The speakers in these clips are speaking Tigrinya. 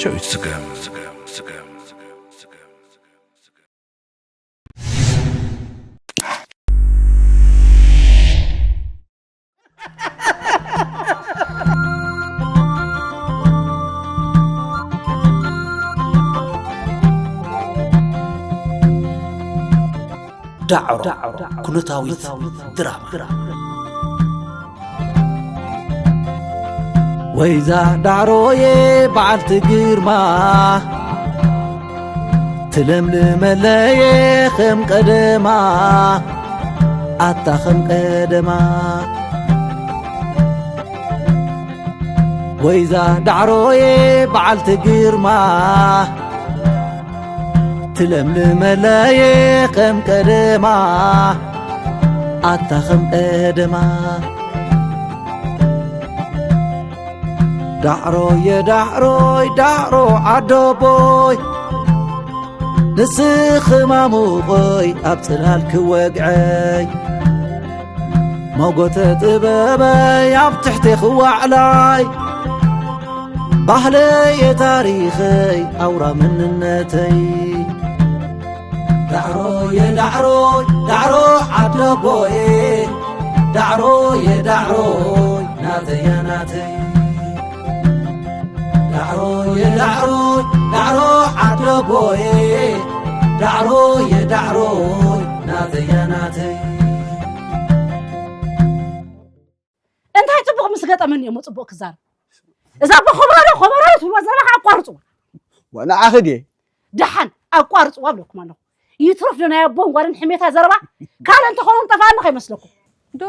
ጨዊት ስገም። ዳዕሮ ኩነታዊት ድራማ። ወይዛ ዳዕሮዬ በዓልቲ ግርማ፣ ትለምልመለየ ከም ቀደማ፣ ኣታ ከም ቀደማ። ወይዛ ዳዕሮዬ በዓልቲ ግርማ፣ ትለምልመለየ ከም ቀደማ፣ ኣታ ከም ቀደማ። ዳዕሮየ ዳዕሮይ ዳዕሮ ዓደቦይ፣ ንስኺ ማሙቐይ ኣብ ጽላል ክወግዐይ፣ መጎተ ጥበበይ ኣብ ትሕቲ ክዋዕላይ፣ ባህለየ ታሪኸይ ኣውራ መንነተይ። ዳዕሮየ ዳዕሮይ ዳዕሮ ዓደቦየ፣ ዳዕሮየ ዳዕሮይ ናተያ ናተይ። ዳዕሮየ ዳዕሮይ ዳዕሮ ዓደቦየ፣ ዳዕሮየ ዳዕሮይ ናተያ ናተይ። እንታይ ጽቡቕ ምስ ገጠመኒ እሞ ጽቡቕ ክዛረብ? እዛ ኣቦ ኸበሮ ኸበሮ ትብልዋ ዘለኻ ኣቋርጽዋ። ወንዓኺ ድየ? ደሓን ኣቋርጽዋ እብለኩም ኣለኹ። ይትረፍ ዶ ናይ ኣቦን ጓልን ሕሜታ ዘረባ? ካልእ እንተኾነ ጠፋኒ ከይመስለኩም። ዶ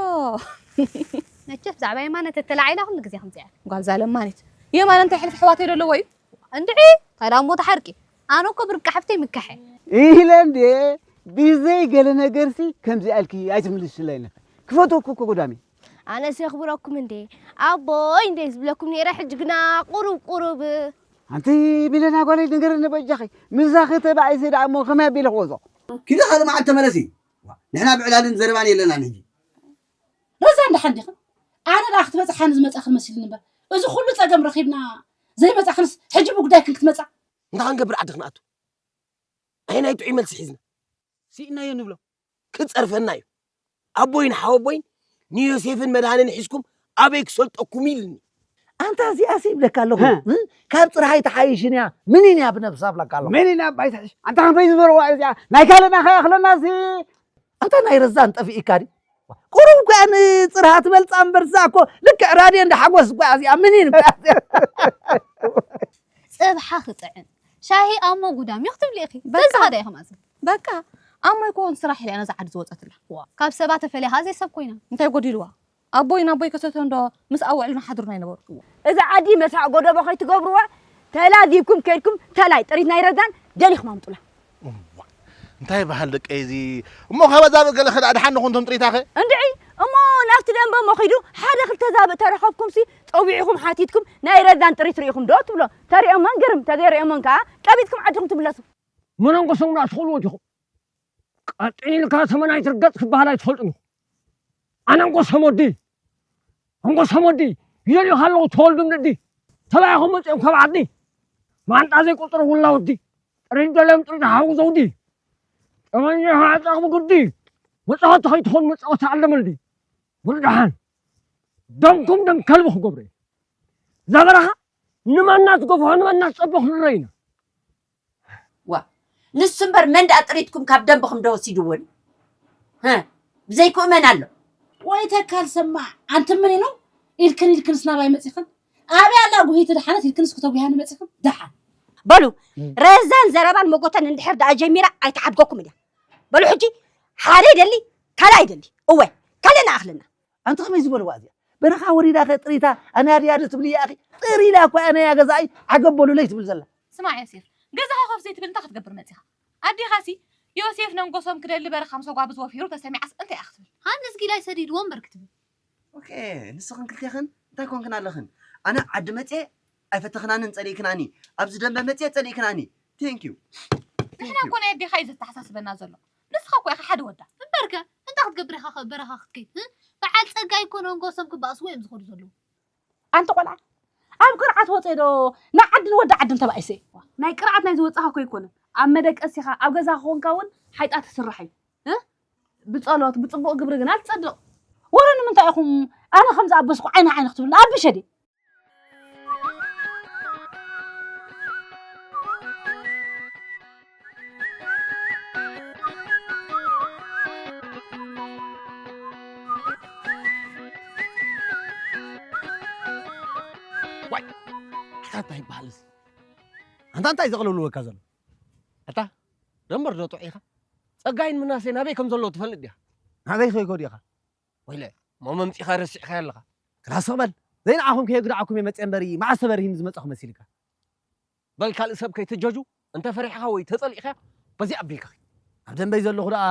መቸስ ብዛዕባ የማነ ተተላዒላ ኩሉ ግዜ ከምዚኣ እያ። ጓል ዛለማኒት። የማነ እንታይ ሕልፊ ኣሕዋተይ ዶ ኣለዎ እዩ? እንድዒ እንታይ ደኣ እሞ ተሓርቂ? ኣነ እኮ ብርቂ ሓፍተይ ምካሐ። ኢለ እንዴ ብዘይ ገለ ነገርሲ ከምዚኣ ኢልኪ ኣይትምልስለይን። ክፈትወኪ እኮ ጉዳሚ። ኣነስ የኽብረኩም እንዴ ኣቦይ እንዴ ዝብለኩም ነይረ፣ ሕጂ ግና ቁሩብ ቁሩብ። ኣንቲ ሚለና ጓለይ ንገረኒ በጃኺ፣ ምሳኺ ተባኢሰ ደኣ እሞ ከመይ ኣቢለ ክወጾ? ኪዲ ካልእ መዓልቲ ተመለሲ። ንሕና ብዕላልን ዘረባን የለናን ሕጂ። ረዛ እንዳ ሓንዲኽን ኣነ ደኣ ክትበጽሓኒ ዝመጻኽን መሲሉኒ እምበር፣ እዚ ኩሉ ጸገም ረኺብና ዘይመጻኽንስ ሕጂ ብጉዳይክን ክትመጻ? እንታይ ክንገብር ዓዲ ክንኣቱ? ኣየናይ ጥዑይ መልሲ ሒዝና? ስኢናዮ ንብሎ። ክጸርፈና እዩ። ኣቦይን ሓወቦይን ንዮሴፍን መድሃንን ሒዝኩም ኣበይ ክሰልጠኩም ኢልኒ። ኣንታ እዚኣሲ ይብለካ ኣለኹ። ሀ። እ? ካብ ጽርሃይ ተሓይሽን እያ፣ ምኒን እያ ብነብሳ እብለካ ኣለኹ። ምኒን እያ ኣባይ ትሕሽ። ኣንታ ክንበይ ዝበርዋ እዚኣ፣ ናይ ካልእና ከይኣኽለናሲ። ኣንታ ናይ ረዛን ጠፊእካ ድዩ? ቁሩብ እኮ እያ ንጽርሃ ትበልጻ እምበር፣ እዛ እኮ ልክዕ ራድዮ እንዳ ሓጎስ እኮ እያ እዚኣ፣ ምኒን እኮ እያ እዚኣ። ጽብሓ ክጥዕም፣ ሻሂ ኣሞ ጉዳም እዩ ክትብሊ ኢኺ። በቃ። በዚ ኸዳ ኢኹም ኣዝም። በቃ፣ ኣሞይ ኮን ስራሕ ኢላ ነዛ ዓዲ ዝወጸትላ። ዋ፣ ካብ ሰባት ተፈልያ ኸኣ ዘይሰብ ኮይና። እንታይ ጎዲልዋ? ኣቦይ ናቦይ ከሰትዮ እንዶ ምስ ኣውዕልና ሓድሩና ይነበሩ። እዛ ዓዲ መስርዕ ጎደቦ ከይትገብርዋ፣ ተላዚብኩም ከይድኩም ተላይ ጥሪት ናይ ረዛን ደሊኹም ኣምጡላ። እዋ፣ እንታይ በሃል ደቀይ እዚ? እሞ ካብ ኣዛብእ ገለ ከደኣ ደሓን ንኹን ቶም ጥሪታኸ? እንድዒ፣ እሞ ናብቲ ደንበ እሞ ኺዱ ሓደ ክልተ ዛብእ ተረኸብኩምሲ ጸዊዕኹም ሓቲትኩም ናይ ረዛን ጥሪት ርኢኹም ዶ ትብሎ? ተሪኦሞን ግርም፣ ተዘይሪኦሞን ከኣ ቀቢጽኩም ዓድኹም ትምለሱ። መነንጎሶም ደኣ ትኽእልዎ ዲኹም? ቀጢንካ ሰመናይ ትርገጽ ክበሃል ኣይትፈልጡን ኢኹም። ኣነንጎሶም ወዲ፣ ኣንጎሶም ወዲ፣ ይደልዩኻ ኣለዉ ተወልዱ ንዲ። ተባኢኹም መጺኦም ካብ ዓዲ። ማንጣ ዘይቆጽሮ ውላ ወዲ። ጥሪት ደልዮም ጥሪት ሓዊ ዘውዲ። ጠመንጃኻ ኣዕጠቕ ብግዲ። መጻወቲ ከይትኾን መጻወቲ ኣለመልዲ። ወዲ ደሓን። ደምኩም ደም ከልቢ ክገብሮ እየ። እዛ በረኻ ንመና ትገፍሖ ንመና ትጸብሑ ንርኢ ኢና። ዋ፣ ንሱ እምበር መን ደኣ ጥሪትኩም ካብ ደንብኹም ዶ ወሲድዎን? ሀ፣ ብዘይክኡ መን ኣሎ? ወይ ተካል ሰማዕ፣ ኣንትም ምን ኢሉ? ኢልክን ኢልክንስ ናባይ መጺኽን? ኣበይ ኣላ ጉሂት ደሓነት ኢልክንስ ክተጉሃኒ መጺኽን? ደሓን። በሉ፣ እም። ረዛን ዘረባን መጎተን እንድሕር ደኣ ጀሚራ ኣይትሓድገኩም እያ። በሉ ሕጂ ሓደ ይደሊ፣ ካልእ ኣይደሊ። እወ፣ ካልእ ንኣኽለና። ኣንቲ ከመይ ዝበልዋ እዚኣ? በረኻ ወሪዳ ከ ጥሪታ ኣነ ኣድያ ዶ ትብሊ እያ ኣኺ? ጥሪ ኢላ እኮ ኣነ እያ ገዛኢ ዓገብ በሉለይ ትብል ዘላ። ስማዕ ዮሴፍ፣ ገዛኻ ኮፍ ዘይትብል እንታይ ክትገብር መጺኻ? ኣዴኻሲ ዮሴፍ ነንጎሶም ክደሊ በረኻ ምስ ኣጓብዝ ወፊሩ ተሰሚዓስ እንታይ እያ ክትብል? ሃንስ ጊላይ ሰዲድዎ እምበር ክትብል። ኦኬ፣ ንስኽን ክልቴኽን እንታይ ኮንክን ኣለኽን? ኣነ ዓዲ መጽየ ኣይፈተኽናንን ጸሊእክናኒ፣ ኣብዚ ደንበ መጽየ ጸሊእክናኒ። ቴንክ ዩ። ንሕና እኮ ናይ ኣዴኻ እዩ ዘተሓሳስበና ዘሎ። ንስኻ እኮ ኢኻ ሓደ ወዳ። እምበርከ፣ እንታይ ክትገብር ኢኻ ከ በረኻ ክትከይድ? እ? በዓል ጸጋይ እኮ ነንጎሶም ክባእስዎ እዮም ዝኸዱ ዘለዉ። ኣንቲ ቆልዓ፣ ኣብ ቅርዓት ወፀ ዶ ንዓድን ወዲ ዓድን ተባኢሰ። ናይ ቅርዓት ናይ ዝወፃኻ እኮ ኣይኮነን። ኣብ መደቀሲኻ ኣብ ገዛ ክኾንካ እውን ሓይጣ ትስራሕ እዩ። እ? ብጸሎት ብጽቡቕ ግብሪ ግና ትጸድቕ። ወረ ንምንታይ ኢኹም ኣነ ከም ዝኣበስኩ ዓይኒ ዓይኒ ክትብሉ ኣቢሸ ድየ? ዋይ ኣታ እንታይ ይበሃል እዚ? ኣንታ እንታይ ዘቕልውልወካ ዘሎ? ኣታ ደንበር ዶ ጥዑይ ኢኻ? ጸጋይን ምናሴ ናበይ ከም ዘለዉ ትፈልጥ ዲኻ? ናበይ ከይኮ ዲኻ? ወይለ እሞ መምጺኻ ረሲዕኻዮ ኣለኻ። ክላስ በል ዘይንዓኹም ከየግድዓኩም እየ መጽየ እምበሪ መዓስ ተበሪሂኒ ዝመጻኹ መሲልካ? በል ካልእ ሰብ ከይትጀጁ እንተ ፈሪሕኻ ወይ ተጸሊእኻዮ በዚ ኣቢልካ ኺድ። ኣብ ደንበይ ዘለኹ ደኣ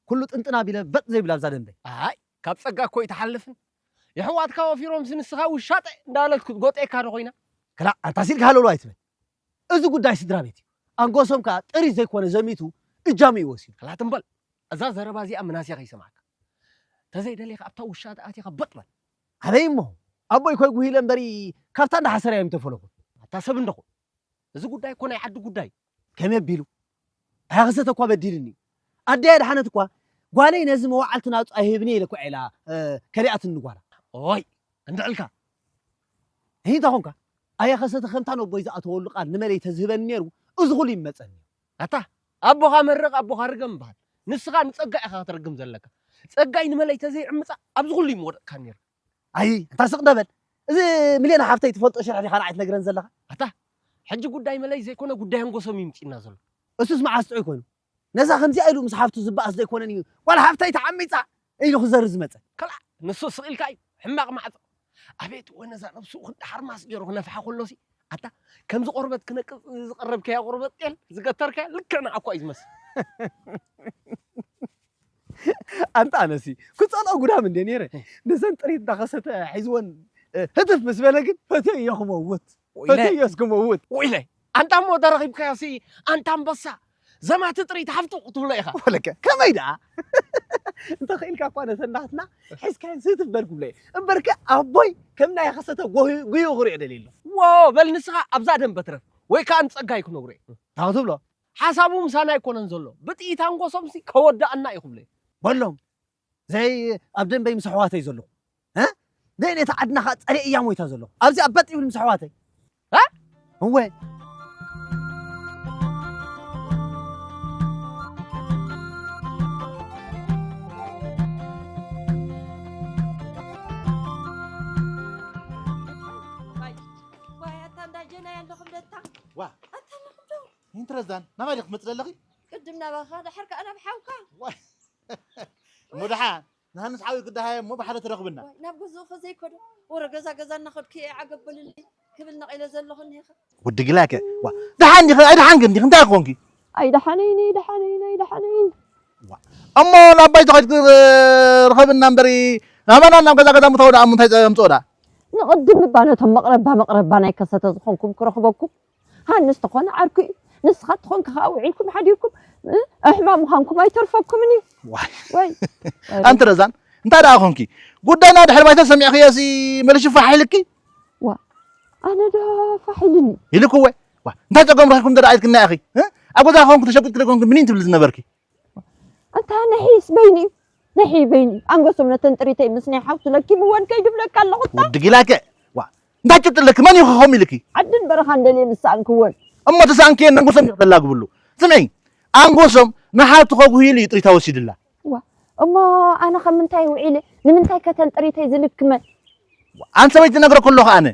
ኩሉ ጥንጥን ኣቢለ በጥ ዘይብል ኣብዛ ደንበይ። ኣይ ካብ ጸጋ እኮ ኣይትሓልፍን። የሕዋትካ ወፊሮምሲ ንስኻ ውሻጠ እንዳበለት ክትጎጠየካ ዶ ኮይና? ክላእ ኣንታ ሲልካ ሃለሉ ኣይትበል። እዚ ጉዳይ ስድራ ቤት እዩ። ኣንጎሶም ከኣ ጥሪት ዘይኮነ ዘሚቱ እጃሙ እዩ ወሲዱ። ክላእ ትም በል። እዛ ዘረባ እዚኣ ምናሴ ከይሰምዓካ። ተዘይደሊኻ ኣብታ ውሻጠ ኣቲኻ በጥ በል። ኣበይ እሞ ኣቦይ ኮይ ጉሂለ እምበሪ ካብታ እንዳሓሰረ እዮም ተፈለኹ። ኣታ ሰብ እንዶ ኹን። እዚ ጉዳይ እኮ ናይ ዓዲ ጉዳይ እዩ። ከመይ ኣቢሉ? ኣያኸሰተ እኳ በዲልኒ እዩ። ኣደይ ኣድሓነት እኳ ጓለይ ነዚ መዋዕልቲ ናጹ ኣይህብን እየ ኢለ እኳ ኢላ ከሊኣትኒ ጓላ። ኦይ እንድዕልካ። እንታይ ኾንካ? ኣያኸሰተ ከምታ ነቦይ ዝኣተወሉ ቃል ንመለይ ተዝህበኒ ነይሩ እዚ ኹሉ ይመጸኒ። ኣታ ኣቦኻ መርቕ ኣቦኻ ርገም እምበሃል። ንስኻ ንጸጋ ኢኻ ክትርግም ዘለካ። ጸጋይ ንመለይ ተዘይዕምጻ ኣብዚ ኹሉ ይምወደቕካ ነይሩ። ኣይ ኣንታ ስቕ ዶ በል። እዚ ሚልዮን ሓፍተይ ትፈልጦ ሽርሒ ዲኻ ንዓይ ትነግረኒ ዘለኻ? ኣታ ሕጂ ጉዳይ መለይ ዘይኮነ ጉዳይ ኣንጎሶም እዩ ምጺእና ዘሎ። እሱስ መዓስ ጥዑይ ኮይኑ? ነዛ ከምዚኣ ኢሉ ምስ ሓፍቱ ዝበኣስ ዶ ኣይኮነን እዩ ዋላ ሓፍተይ ተዓሚጻ ኢሉ ክዘርር ዝመጸ? ከላ ንሱ ስቕ ኢልካ እዩ ሕማቕ ማዕጾ። ኣቤት እወ ነዛ ነብሱ ክንዳሓር ማስ ገይሩ ክነፍሓ ከሎሲ ኣታ ከምዚ ቆርበት ክነቅጽ ዝቐረብካያ ቆርበት ጤል ዝገተርካያ ልክዕ ንዓኳ እዩ ዝመስል። ኣንታ ኣነሲ ክጸልኦ ጉዳም እንደ ነይረ ነዘን ጥሪት እንዳኸሰተ ሒዝወን ህትፍ ምስ በለ ግን ፈትዮ እየ ክመውት። ፈትዮ እየስ ክመውት። ወይለይ ኣንታ እሞ ተረኺብካዮሲ ኣንታ ኣንበሳ ዘማቲ ጥሪት ሃፍቱ ክትብሎ ኢኻ። ወለከ ከመይ ደኣ እንተ ኽኢልካ እኳ ነተን ናትና ሒዝካየን ስህትፍ በል ክብሎ እየ እምበርከ ኣቦይ ከም ናይ ከሰተ ጉዮ ክሪኦ ደልየ ኣለኹ። ዎ በል ንስኻ ኣብዛ ደንበ ትረፍ ወይ ከኣ ንጸጋይ ክነግሮ እየ። እንታይ ክትብሎ? ሓሳቡ ምሳና ኣይኮነን ዘሎ ብጥይት ኣንጎሶምሲ ከወድኣና እዩ ክብሎ እየ። በሎም ዘይ ኣብ ደንበይ ምስ ኣሕዋተይ ዘለኹ እ ዘይኔታ ዓድና ኸዓ ጸሊአ እያ ሞይታ ዘለኹ ኣብዚ ኣብ በጥ ይብል ምስ ኣሕዋተይ እ እወ ዋይ ኣታ እንዳጀናይ ኣለኹም ደታ ዋ ኣታ ኣለኹም ዶ ይንትረዛን ናባይ ዲኹም መፅእ ዘለኺ ቅድም ናባኻ ድሓር ከዓ ናብ ሓውካ ዋይ እሞ ደሓን ንሃንስ ሓዊ ክደሃየ እሞ ብሓደ ትረኽብና ዋይ ናብ ገዝኡ ከዘይከዶ ወረ ገዛ ገዛ እናኸድኩ እየ ዓገብ በልለይ ክብል ነቒለ ዘለኹ እኒሀ ወዲ ግላከ ዋ ደሓን ዲኺ ኣይደሓንኪ እንዲኺ እንታይ ኮንኪ ኣይደሓነይን ኣይደሓነይን ኣይደሓነይን እሞ ናብ ባይቶ ከድኪ ርኸብና እምበሪ ናባና ናብ ገዛ ገዛ ምታው ደኣ እንታይ የምፅኦ ደኣ ንቕድም እባ ነቶም መቕረባ መቕረባ ናይ ከሰተ ዝኾንኩም ክረኽበኩም ሃንስ ተኾነ ዓርኩ እዩ ንስኻ ተኾንካ ከዓ ውዒልኩም ሓዲርኩም ኣሕማም ምዃንኩም ኣይተርፈኩምን እዩ ዋይ ወይ ኣንቲ ረዛን እንታይ ደኣ ኾንኪ ጉዳይና ድሕሪ ባይታ ሰሚዕኽዮ ሲ መልሺ ፋሕ ኢልኪ ዋ ኣነ ዶ ፋሕ ኢልኒ ኢልኩ ወይ ዋ እንታይ ጸገም ረኺብኩም እንተ ደኣ ኢልክና ኢኺ እ? ኣብ ገዛ ኾንኩ ተሸቂጥኪ ዶ ኮንኩ ምኒን ትብሊ ዝነበርኪ ኣንታ ንሒስ በይኒ እዩ ንሒ በይኒ ኣንገሶም ነተን ጥሪተይ ምስ ናይ ሓውቱ ለኪብወን ከይድብለካ ኣለኹ እታ ወዲ ጊላከ ዋ እንታይ ጭብጢ ኣለኪ መን እዩ ከምኡ ኢልኪ ዓድን በረኻን ደልየ ዝሰኣንክወን እሞ ተሳእንክየን ኣንጎሶም ኢኺ ተላግብሉ ስምዒ ኣንጎሶም ንሓብቲ ከጉሂሉ እዩ ጥሪታ ወሲድላ ዋ እሞ ኣነ ከም ምንታይ ውዒለ ንምንታይ ከተን ጥሪተይ ዝልክመን ኣንቲ ሰበይቲ ነግረኪ ኣለኹ ኣነ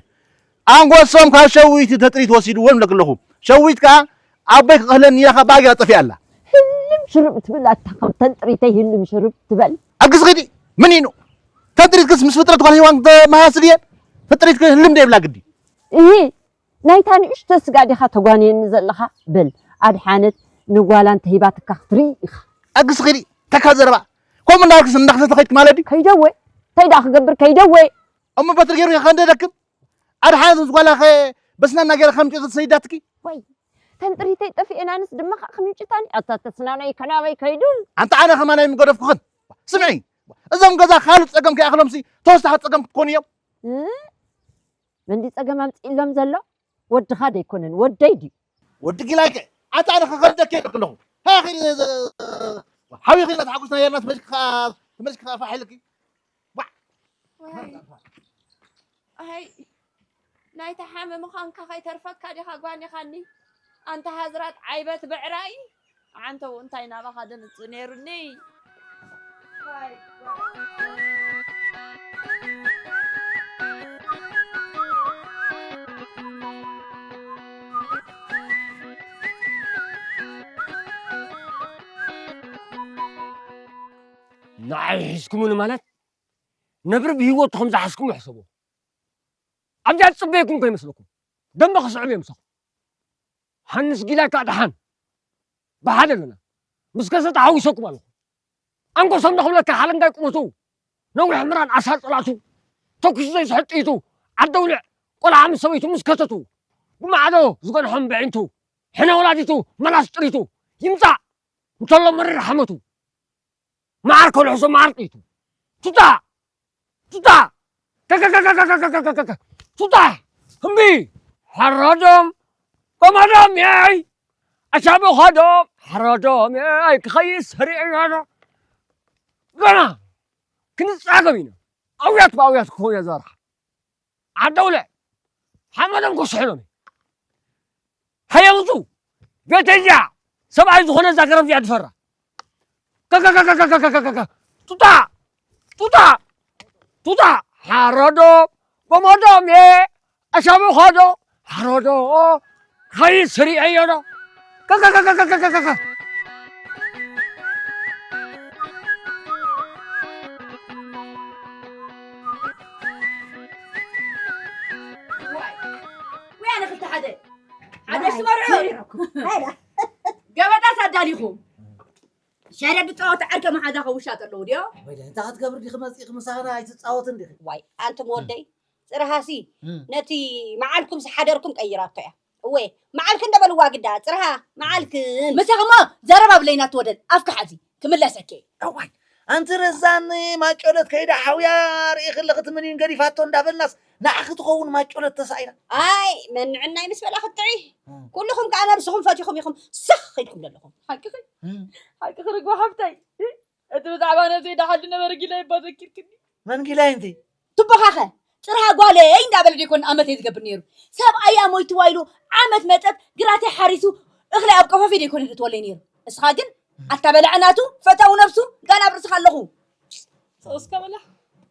ኣንጎሶም ካብ ሸዊት ተጥሪት ወሲድዎ ንብለኪ ኣለኹ ሸዊት ከኣ ኣቦይ ክቐህለኒ ኢላ ካብ ባግያ ጠፊኣ ኣላ ህልም ሽርብ ትብል ኣታ ከምተን ጥሪተይ ህልም ሽርብ ትበል ኣግዚ ኺዲ ምን ኢኑ ተጥሪትክስ ምስ ፍጥረት ጓል ሂዋን ተመሳስል እየን ተጥሪትክ ህልም ዶ ይብላ ግዲ እሂ ናይታ ንእሽቶ ስጋ ዲኻ ተጓንየኒ ዘለኻ በል ኣድሓነት ንጓላ እንተሂባትካ ክትርኢ ኢኻ ኣግዚ ኺዲ ተካ ዘረባ ከምኡ እንዳበልክስ እንዳኽሰተ ኸይድክ ማለት ድዩ ከይደወ እንታይ ደኣ ክገብር ከይደወ እሞ በትሪ ገይሩ ከንደደክም ኣድሓነት ምስ ጓላኸ በስናና ገይረ ከም ጭርት ሰይዳትኪ ወይ ተንጥሪተይ ጠፊኤን ኣንስ ድማ ከዓ ክምንጭታኒ ኣታ ተስናናይ ከናበይ ከይዱ ኣንታ ኣነ ከማናይ ምገደፍኩኽን ስምዒ እዞም ገዛ ካልእ ፀገም ከይኣኽሎምሲ ተወሳኺ ፀገም ክትኮኑ እዮም መንዲ ጸገም ኣምጺእሎም ዘሎ ወድኻ ደይኮነን፣ ወደይ ድዩ? ወዲ ጊላይከ ኣታ ኣነ ከኸብደክ የለ ኣለኹ። ሃኺ ሓዊ ኺና ተሓጉስና የርና ተመልክ ተመልክ ፋሕ ኢልኪ። ዋይ ኣይ ናይ ተሓመ ምዃንካ ከይተርፈካ ዲኻ ጓኒኻኒ ኣንታ ሃዝራት ዓይበት ብዕራይ። ዓንተው እንታይ ናባኻ ድምፅ ነይሩኒ። ንዓይ ሒዝኩምኒ ማለት ነብሪ ብህይወቱ ከም ዝሓዝኩም ሕሰቦ ኣብዚኣ ዝፅበየኩም ከይመስለኩም ደንበ ክስዕብ እዮም ምሳኹም ሃንስ ጊላ ከዓ ደሓን ብሓደ ኣለና ምስ ከሰ ተሓዊሰኩም ኣለኹ ኣንጎሶም ንኽብለካ ሓለንጋይ ቁመቱ ነዊሕ ምራን ኣሳር ፅላቱ ተኩሱ ዘይስሕጥ ጥይቱ ዓደውልዕ ቆልዓ ምስ ሰበይቱ ምስ ከተቱ ብማዕዶ ዝገንሖም ብዒንቱ ሕነ ወላዲቱ መላስ ጥሪቱ ይምፃእ እንተሎ መሪር ሓመቱ መዓር ከልሕሶ መዓር ጥይቱ ቱታ ቱታ ከከከከከከከከከከ ቱታ እምቢ ሓራዶም ቆማዶም ያይ ኣሻብኾዶም ሓራዶም ያይ ክኸይድ ሰሪዕናዶ ገና ክንጻገም ኢና ኣውያት ብኣውያት ክኸውን እያ ዘርሓ ዓደውለ ሓመዶም ክስሕሎም ሃየምፁ ቤተኛ ሰብኣይ ዝኾነ እዛ ገረብ እዚኣ ትፈራ ከከከከከከከከከ ጡጣ ጡጣ ጡጣ ሓረዶ በሞዶም ኣሻቡ ኸዶ ሓረዶ ኸይድ ስሪዐዮ ዶ ከከከከከከከ ወይ ኣነ ክልተ ሓደ ሓደ ሽበርዑ ገበጣስ ኣዳሊኹም ሸረ ድፃወት ዓርከ መሓዛ ከውሻጥ ኣለዉ ድዮ ወይለ እንታይ ክትገብር ዲኺ መፂእኺ ምሳና ኣይትፃወትን ዲኺ ዋይ ኣንቱም ወደይ ፅርሃሲ ነቲ መዓልኩም ዝሓደርኩም ቀይራቶ እያ እወ መዓልክ እንደበልዋ ግዳ ፅርሃ መዓልክን ምሳኽ እሞ ዘረባ ብለይና ትወደል ኣፍካ ሓዚ ክምለሰኪ እዋይ ኣንቲ ረዛኒ ማጮለት ከይዳ ሓውያ ርኢ ከለኺ ትምኒን ገዲፋቶ እንዳበልናስ ንዓኺ ትኸውን ማጮለት ተሳኢና ኣይ መንዕናይ ምስ በላ ክትጥዒ ኩልኹም ከዓ ነብስኹም ፈቲኹም ኢኹም ስኽ ኢልኩም ዘለኹም ሓቅኺ ሓቅኺ ርግባ ሓፍተይ እቲ ብዛዕባ ነብሰይ ደሓን ዝነበረ ጊላ ይባ ዘኪርክኒ መን ጊላይ እንቲ ትቦኻኸ ጥርሃ ጓለይ እንዳበለ ደይኮን ኣመተይ ዝገብር ነይሩ ሰብኣያ ሞይትዋ ኢሉ ዓመት መጠት ግራተይ ሓሪሱ እኽለይ ኣብ ቀፈፊ ደይኮነ ዘእትወለይ ነይሩ እስኻ ግን ኣታ በላዕ ናቱ ፈታዊ ነብሱ ጋና ኣብ ርእስኻ ኣለኹ እስከ በላ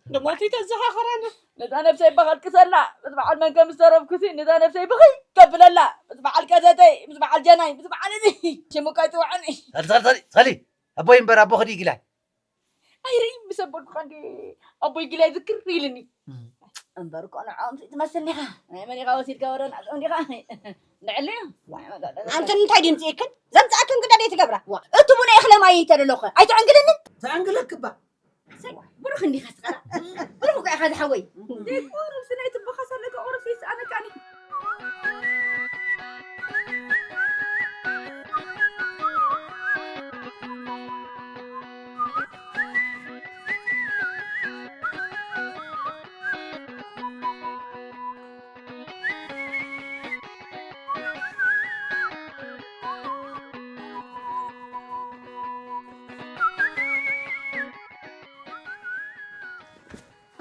ደሞቲ ተዘኻኸራና ነዛ ነብሰይ እባ ከልቅሰላ ምስ በዓል መን ከም ዝተረፍኩሲ ነዛ ነብሰይ ብኽይ ከብለላ ምስ በዓል ቀዘተይ ምስ በዓል ጀናይ ምስ በዓል እዚ ሽሙ ከይፅውዕኒ ሰሊ ሰሊ ሰሊ ኣቦይ እምበር ኣቦ ክዲ ግላይ ኣይርእይ ምስ ኣበልኩኻ እንዲ ኣቦይ ግላይ ዝክር ኢልኒ እምበር እኮ ንዕኦም ትመስል ዲኻ ናይ መን ኢኻ ወሲድካ ወረ ንዓቶም ዲኻ ንዕሊ ኣንተ እንታይ ድዩ ምፅኢክን ዘምፅኣክን ግዳ ደይ ትገብራ እቲ ቡነ እኽለ ማይ ተደለኸ ኣይትዕንግልንን ትዕንግለክባ ብሩኽ እንዲኻ ስቐራ ብሩኽ እኮ ኢኻ ዝሓወይ ዘይቁርብ ስናይ ትቦኻስ ኣለካ ቁርብ ዘይሰኣነካኒ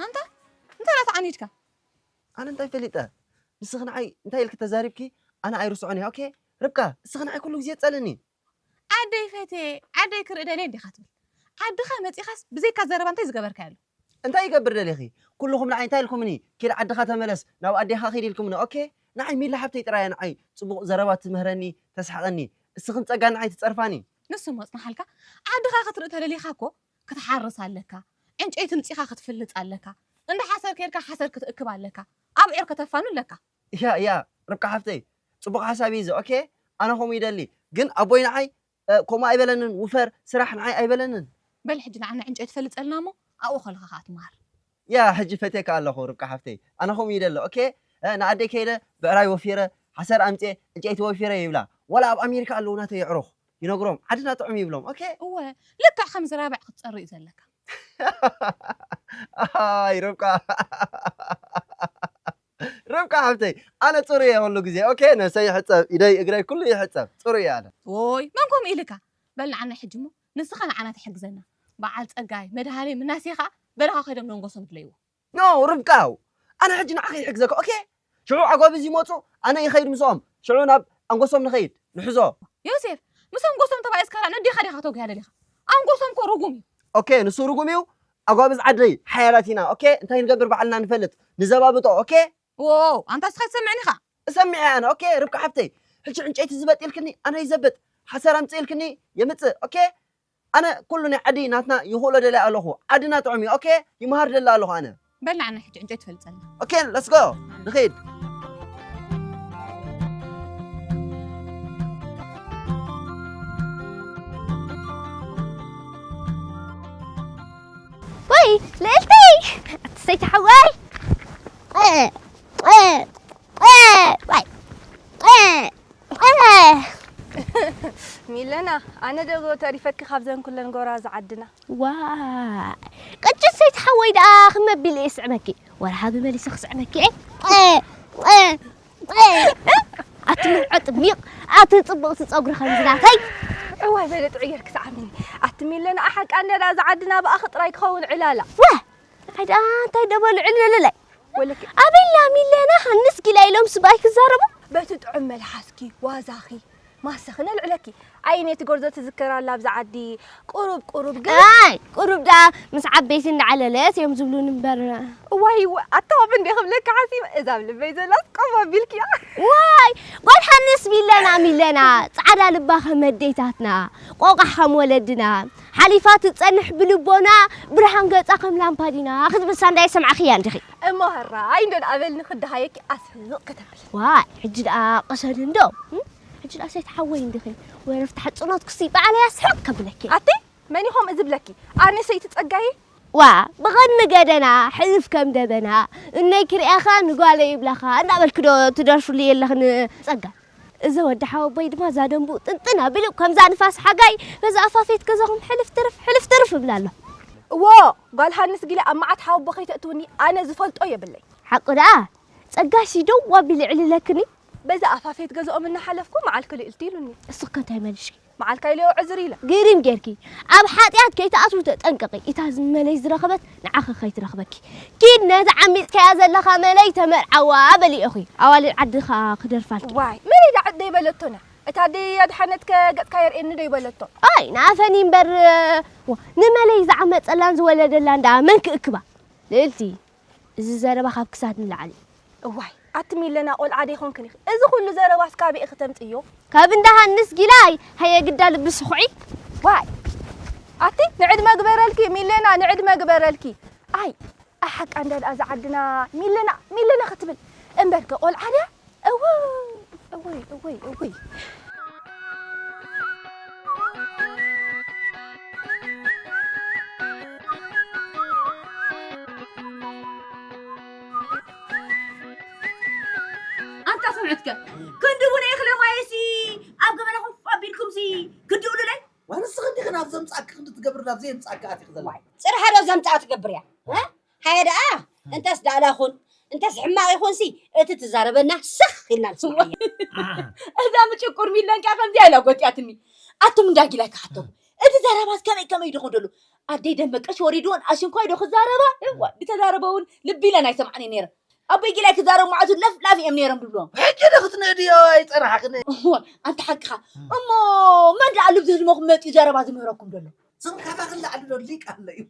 ኣንታ እንታይ ደኣ ተዓኒድካ? ኣነ እንታይ ፈሊጠ? ንስኺ ንዓይ እንታይ ኢልኪ ተዛሪብኪ ኣነ ኣይርስዖን እየ ኦኬ? ርብቃ እስኺ ንዓይ ኩሉ ግዜ የጸልእኒ። ዓደይ ፈትየ ዓደይ ክርኢ ደልየ እንዲኻ ትብል። ዓድኻ መጺኻስ ብዘይካ ዘረባ እንታይ ዝገበርካዮ ኣሎ? እንታይ ይገብር ደሊኺ? ኩልኹም ንዓይ እንታይ ኢልኩምኒ? ኪድ ዓድኻ ተመለስ፣ ናብ ኣዴኻ ኪድ ኢልኩምኒ። ኦኬ? ንዓይ ሚሊ ሓብተይ ጥራይ እያ ንዓይ ጽቡቕ ዘረባ ትምህረኒ፣ ተስሕቐኒ። እስኽን ጸጋ ንዓይ ትጸርፋኒ። ንሱ እሞ ጽንሓልካ፣ ዓድኻ ክትርኢ ተደሊኻ እኮ ክትሓርስ ኣለካ። ዕንጨይቲ ምጺኻ ክትፍልጽ ኣለካ። እንዳ ሓሰር ኬድካ ሓሰር ክትእክብ ኣለካ። ኣብዑር ከተፋኑ ኣለካ። እያ እያ፣ ርብቃ ሓፍተይ፣ ጽቡቕ ሓሳብ እዩ እዚ። ኦኬ? ኣነ ከምኡ ይደሊ። ግን ኣቦይ ንዓይ ከምኡ ኣይበለንን ውፈር ስራሕ ንዓይ ኣይበለንን። በል ሕጂ ንዓና ዕንጨይቲ ፈልጸልና እሞ ኣብኡ ከለኻ ከኣ ትመሃር። ያ ሕጂ ፈትየካ ኣለኹ ርብቃ ሓፍተይ ኣነ ከምኡ ይደለ ኦኬ ንኣደይ ከይደ ብዕራይ ወፊረ ሓሰር ኣምፅየ ዕንጨይቲ ወፊረ ይብላ ዋላ ኣብ ኣሜሪካ ኣለዉ ናተይ የዕሩኽ ይነግሮም ዓድና ጥዑም ይብሎም ኦኬ። እወ ልክዕ ከምዚ ራብዕ ክትፀሪ እዩ ዘለካ። ኣይ ርብቃ ርብቃ ሓብተይ፣ ኣነ ጽሩይ እየ ኩሉ ግዜ። ኦኬ፣ ነብሰይ ይሕጸብ፣ ኢደይ እግረይ ኩሉ ይሕጸብ። ጽሩይ እየ ኣነ። ዎይ፣ መን ከምኡ ኢልካ? በል ንዓና ሕጂ እሞ ንስኻ ንዓና ትሕግዘና። በዓል ጸጋይ፣ መድሃኔ፣ ምናሴ ኸኣ በረኻ ከይዶም ነንጎሶም ድለይዎ። ኖ፣ ርብቃ፣ ኣነ ሕጂ ንዓኺ ይሕግዘካ። ኦኬ፣ ሽዑ ኣጓብዝ ይመጹ፣ ኣነ ይኸይድ ምስኦም። ሽዑ ናብ ኣንጎሶም ንኸይድ፣ ንሕዞ። ዮሴፍ፣ ምስ ኣንጎሶም ተባኢስካ ነዲኻ ዲኻ ተጉያ ደሊኻ? ኣንጎሶም እኮ ርጉም እዩ። ኦኬ፣ ንሱ ርጉም እዩ። ኣጓብዝ ዓደይ ሓያላት ኢና። ኦኬ፣ እንታይ ንገብር ባዕልና ንፈልጥ፣ ንዘባብጦ። ኦኬ። ዎ፣ ኣንታ እስኻ ትሰምዕኒ ኢኻ? እሰምዕ ኣነ። ኦኬ፣ ርብቃ ሓብተይ፣ ሕጂ ዕንጨይቲ ዝበጥ ኢልክኒ፣ ኣነ ይዘብጥ። ሓሰር ኣምጽእ ኢልክኒ፣ የምጽእ። ኦኬ፣ ኣነ ኩሉ ናይ ዓዲ ናትና ይኽእሎ ደለ ኣለኹ። ዓድና ጥዑም እዩ። ኦኬ፣ ይመሃር ደለ ኣለኹ ኣነ። በል ንዓና ሕጂ ዕንጨይቲ ፈልጸልና። ኦኬ፣ let's go። ንኸይድ። ወይ፣ ልእልተይ፣ ኣቲ ሰይቲ ሓወይ። ሚለና፣ ኣነ ዶ ተሪፈኪ ካብዘን ኩለን ጎራዙ ዓድና? ዋ፣ ቅጭት ሰይቲ ሓወይ ደኣ ክመቢል እየ ስዕመኪ። ወርሃ ብመሊሰ ክስዕመኪ እየ። ኣቲ ምልዖ ጥሚቕ፣ ኣቲ ጽብቕቲ ጸጉሪ ከምዚ ናተይ። እዋይ፣ በለ ጥዑይ ጌርኪ ሰዓምኒ። ኣቲ ሚለና፣ ኣሓቃ እንድያ ደኣ እዛ ዓድና ብኣኺ ጥራይ ክኸውን ዕላላ። ወ፣ ኣይ ደኣ እንታይ ደበሉ ዕልልልላይ። ወለኪ ኣበላ ሚለና፣ ሃንስ ጊላ ኢሎም ስባይ ክዛረቡ። በቲ ጥዑም መልሓስኪ፣ ዋዛኺ፣ ማሰኺ ነልዕለኪ። ኣይ ነቲ ጎርዞ ትዝከር ኣላ ኣብዛ ዓዲ፣ ቁሩብ ቁሩብ ግን። ኣይ ቁሩብ ደኣ ምስ ዓበይቲ እንዳዓለለት እዮም ዝብሉኒ እምበር። እዋይ፣ እዋ፣ ኣታ ወብ እንደ ክብለካ ሓሲበ፣ እዛ ኣብ ልበይ ዘላስ ቆም ኣቢልኪያ። ዋይ፣ ጓል ሃንስ ሚለና፣ ሚለና፣ ጻዕዳ ልባ ከም ኣዴታትና፣ ቆቋሕ ከም ወለድና፣ ሓሊፋ ትጸንሕ ብልቦና፣ ብርሃን ገጻ ከም ላምፓዲና ክትብል ሳንዳይ ሰምዓኽያ እንዲኺ። እሞ ህራይ እንዶ ደኣ በልኒ ክደሃየኪ ኣስሕቕ ከተብል። ዋይ፣ ሕጂ ደኣ ቅሰኒ እንዶ። እም? ሕጂ ደኣ ሰይቲ ሓወይ እንዲኺ። ወረፍቲ ሓጽኖትኩሲ ባዕለይ ኣስሕቕ ከብለኪ። ኣቲ፣ መን እዩ ከምኡ ዝብለኪ? ኣነ ሰይቲ ጸጋይ? ዋ፣ ብቐድሚ ገደና ሕልፍ ከም ደበና፣ እነይ ክርእያኻ ንጓለይ ይብላኻ እንዳበልኪ ዶ ትደርፍሉ የለኽን ጸጋ? እዚ ወዲ ሓወቦይ ድማ እዛ ደንቡ ጥንጥን ኣቢሉ ከምዛ ንፋስ ሓጋይ በዛ ኣፋፌት ገዛኹም ሕልፍ ትርፍ፣ ሕልፍ ትርፍ ይብል ኣሎ። እዎ፣ ጓል ሃንስ ጊላ ኣብ መዓት ሓወቦ ከይተእትውኒ ኣነ ዝፈልጦ የብለይ። ሓቁ ደኣ፣ ጸጋሲ ደው ኣቢሉ ይዕልለክኒ። በዛ ኣፋፌት ገዛኦም እናሓለፍኩ መዓልኪ ልእልቲ ኢሉኒ። እስኺ ከ እንታይ መልሽኪ? መዓልካ ኢለዮ ዕዝር ኢለ። ግርም ጌርኪ። ኣብ ሓጢኣት ከይትኣትዉ ተጠንቀቂ። እታ ዝመለይ ዝረኸበት ንዓኺ ከይትረኽበኪ። ኪድ ነቲ ዓሚጽካያ ዘለኻ መለይ ተመርዓዋ በሊ ኢኺ። ኣዋልድ ዓዲ ኸኣ ክደርፋልኪ። ዋይ፣ መለይ ደኣ ዓደይ በለቶና። እታ ኣደይ ኣድሓነትከ ገጽካ የርእየኒ ዶ ይበለቶ? ኣይ፣ ንኣፈኒ እምበር፣ ዋ፣ ንመለይ ዝዓመጸላን ዝወለደላን ደኣ መን ክእክባ? ልእልቲ፣ እዚ ዘረባ ካብ ክሳድ ንላዕሊ። እዋይ፣ ኣቲ ሚለና ቆልዓ ዶ ይኾንክን ኢኺ? እዚ ኩሉ ዘረባስ ካበይ ኢኺ ተምጽዮ? ካብ እንዳ ሃንስ ጊላይ፣ ሃየ ግዳ ልቢ ስኹዒ። ዋይ፣ ኣቲ ንዕድመ ግበረልኪ ሚለና፣ ንዕድመ ግበረልኪ። ኣይ፣ ኣይ ሓቃ እንዳ ደኣ እዛ ዓድና ሚለና፣ ሚለና ክትብል። እምበርከ ቆልዓ ድያ? እውይ፣ እውይ፣ እውይ፣ እውይ። ኣንታ ስምዕትከ፣ ክንዲ ቡነ እኽለ ማየሲ ኣብ ገመና ኮፍ ኣቢልኩምሲ ክትድውሉለይ? ዋንስ ክንዲ ክናብ ዘምጻእኪ ክንዲ ትገብር ናብ ዘየምጻእኪ ኣቲኺ ዘለኺ። ጽርሐ ዶ ዘምጻኣ ትገብር እያ? እ? ሃየ ደኣ፣ እንተስ ዳእላ ይኹን፣ እንተስ ሕማቕ ይኹንሲ፣ እቲ ትዛረበና ስኽ ኢልና ንስምዓዮ። እዛ ምጭቁር ሚለንካ ከምዚኣ ኢላ ጎጢኣትኒ። ኣቱም እንዳ ጊላይ ክሓቶም። እቲ ዘረባስ ከመይ ከመይ ዶ ክደሉ? ኣደይ ደመቀሽ ወሪድወን ኣሽንኳይ ዶ ክዛረባ? እዋ፣ ዝተዛረበ እውን ልቢ ኢለን ኣይሰምዓን እየ ነይረ። ኣቦይ ጊላይ ክዛረብ መዓቱ ለፍላፍ እዮም ነይሮም ድብልዎም። ሕጂ ዶ ክትንእድዮ ኣይጸናሕክን? እዋ፣ ኣንታ ሓቅኻ። እሞ መን ደኣ ልብ ዝህልመኩም መጺኡ ዘረባ ዝምህረኩም ደሎ? ስም ካባኺ ንላዕሊ ዶ ሊቅ ኣሎ እዩ?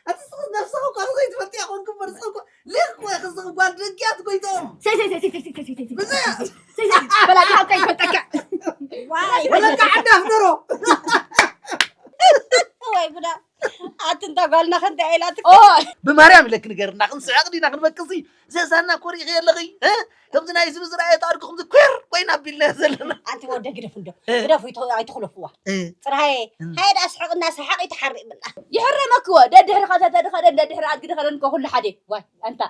ኣቲ ስኺ ነብስኺ እኳ ዘይትፈልጥያ ኮንኪ እምበር፣ ስኺ እኮ ሊቅ እኮ ኢኺ፣ ስኺ ጓል ደግያት ጎይትኦም። ሰይ፣ ሰይ፣ ሰይ፣ ሰይ፣ ሰይ፣ ሰይ፣ ሰይ፣ ሰይ፣ ሰይ። በላ፣ ሓቂ ኣይፈልጠካ። ዋይ። ወለካ ዓዲ ኣፍደሮ። ወይ ጉዳ። ኣቲ እንታ ጓልና ክንታይ ኢላትካ? ኦ። ብማርያም ኢለኪ ንገርና፣ ክንስሕቕ ዲና ክንበክሲ? ዘዛና ኮሪኺ ኣለኺ፣ እ? ከምዚ ናይ ህዝቢ ዝረኣየ ታሪኹ ከምዚ ኩር ኮይና ኣቢልና ዘለና። ኣንቲ ወደ ግደፍ እንዶ። እ። ግደፉ፣ ኣይተ-፣ ኣይትኹለፍዋ። እ። ጽርሃየ፣ እ። ሃየ ደኣ ስሕቕ እናሰሓቕ ይተሓርቕ ይብልና። ይሕረመክዎ፣ ደድሕሪ ኸተተ ድኸደን፣ ደድሕሪ ኣድጊ ድኸደን እኮ ኩሉ ሓደ። ዋይ፣ ኣንታ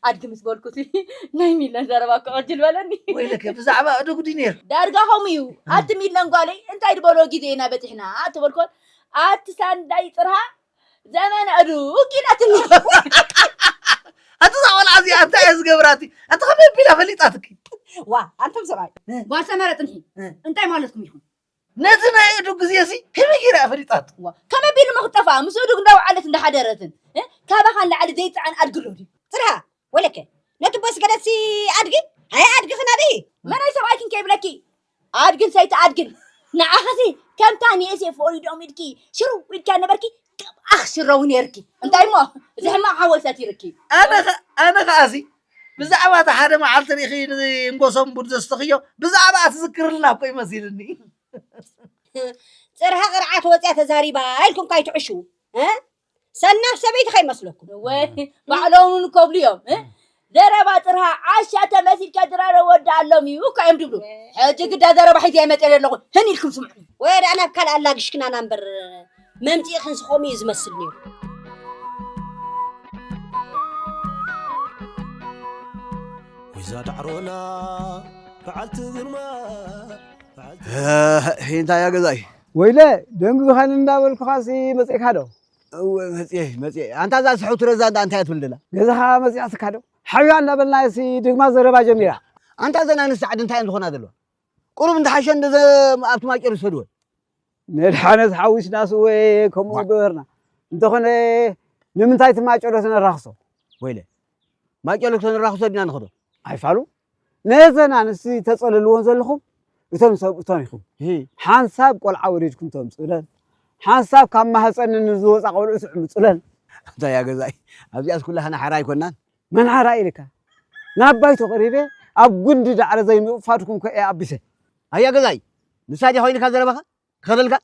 ኣድጊ ምስ በልኩሲ፣ ናይ ሚለን ዘረባ እኮ ዕጅል በለኒ። ወይለከ፣ ብዛዕባ ኣደጉ ድዩ ነይሩ? ዳርጋ ከምኡ እዩ። እ። ኣቲ ሚለን ጓለይ፣ እንታይ ድበሎ ግዜ ኢና በጺሕና፣ ኣቲ በልኮን፣ ኣቲ ሳንዳይ ጽርሃ፣ ዘመን ኣእዱግ ኢላትኒ። ኣቲ እዛ ቆልዓ እዚኣ እንታይ እያ ዝገብራ? ኣቲ ኣቲ ከመይ ቢላ ፈሊጣትኪ? ዋ፣ ኣንቶም ሰብኣይ፣ እ። ጓል ሰመረ ጽንሒ። እ። እንታይ ማለትኩም ኢኹም? ነቲ ናይ እዱ ግዜ ሲ ከመይ ገይራ እያ ፈሊጣት? ዋ፣ ከመይ ቢሉ ምኽጠፋ? ምስ እዱ እንዳውዓለት እንዳሓደረትን፣ እ? ካባኻ ንላዕሊ ዘይጸዓን ኣድጊ ኣሎ ድዩ? ጽርሃ፣ ወለከ፣ ነቲ ቦስ ገደሲ ኣድጊ? ኣይ ኣድጊ ክናዲ? መናይ ሰብኣይኪን ከይብለኪ? ኣድግን ሰይቲ ኣድግን። ንዓኸሲ ከምታ ንኤሴ ፈሪዶም ኢልኪ ሽርው ኢልኪ ነበርኪ፣ ከም ኣኽ ሽረው ነርኪ። እንታይ እሞ፣ እዚ ሕማቕ ሓወይ ሰቲርኪ። ኣነ ኸ-፣ ኣነ ኸኣሲ ብዛዕባ እቲ ሓደ መዓልቲ ርኢኺ ንእንጎሶም ቡድ ዘስተኽዮ ብዛዕባ ትዝክርልና እኮ ይመሲልኒ። ጽርሃ ቅርዓት ወጽያ ተዛሪባ ኢልኩም ካይትዕሹ፣ እ? ሰናፍ ሰበይቲ ከይመስለኩም። ወይ፣ ባዕሎም እውን ከብሉ እዮም፣ እ? ዘረባ ጽርሃ ዓሻ ተመሲልካ ድራረ ወዲ ኣሎም እዩ እኮ እዮም ድብሉ። ሕጂ ግዳ ዘረባ ሒዘ እየ መጽእ ኣለኹ። ህን ኢልኩም ስምዑ። ወይ ደኣ ናብ ካልእ ኣላግሽክናና እምበር፣ መምጽኢ ክንስኾም እዩ ዝመስል ነይሩ። ወይዛ ዳዕሮና በዓልቲ ግርማ፣ በዓልቲ እ፣ እንታይ እያ ገዛይ? ወይለ፣ ደንጉኻኒ እንዳበልኩኻሲ መጺእካ ዶ? እወ፣ መጺኤ፣ መጺኤ። ኣንታ እዛ ስሕውቲ ረዛ እንዳ እንታይ እያ ትብል ዘላ? ገዛኻ መጺኣትካ ዶ? ሓቢባ እንዳበልናዮሲ ድግማ ዘረባ ጀሚራ። ኣንታ እዘን ኣንስቲ ዓዲ እንታይ እየን ዝኾና ዘለዋ? ቁሩብ እንተሓሸ እንደ ዘ-፣ ኣብቲ ማጨር ዝሰድወን። መድሓነት ሓዊስናስ እወ ከምኡ ዋ። ገበርና። እንተኾነ ንምንታይ እቲ ማጨሎ ተነራኽሶ? ወይለ፣ ማጨሎ ተነራኽሶ ድና ንኸዶ? ኣይፋሉ። ነዘን ኣንስቲ ተጸለልዎን ዘለኹም እቶም ሰብኡቶም ኢኹም። እሂ። ሓንሳብ ቆልዓ ወሊድኩም ተምጽኡለን፣ ሓንሳብ ካብ ማህጸን ንዝወጻ ቆልዑ ትዕምጹለን። እንታይ እያ ገዛኢ? ኣብዚኣስ ኩላህና ሓራ ኣይኮናን? መን ሓራ ኢልካ? ናብ ባይቶ ቀሪበ ኣብ ጉንዲ ዳዕረ ዘይምውፋድኩም ከ እየ ኣቢሰ። ኣያ ገዛኢ፣ ንሳ ድያ ኮይንካ ዘረባኻ? ክኸለልካ?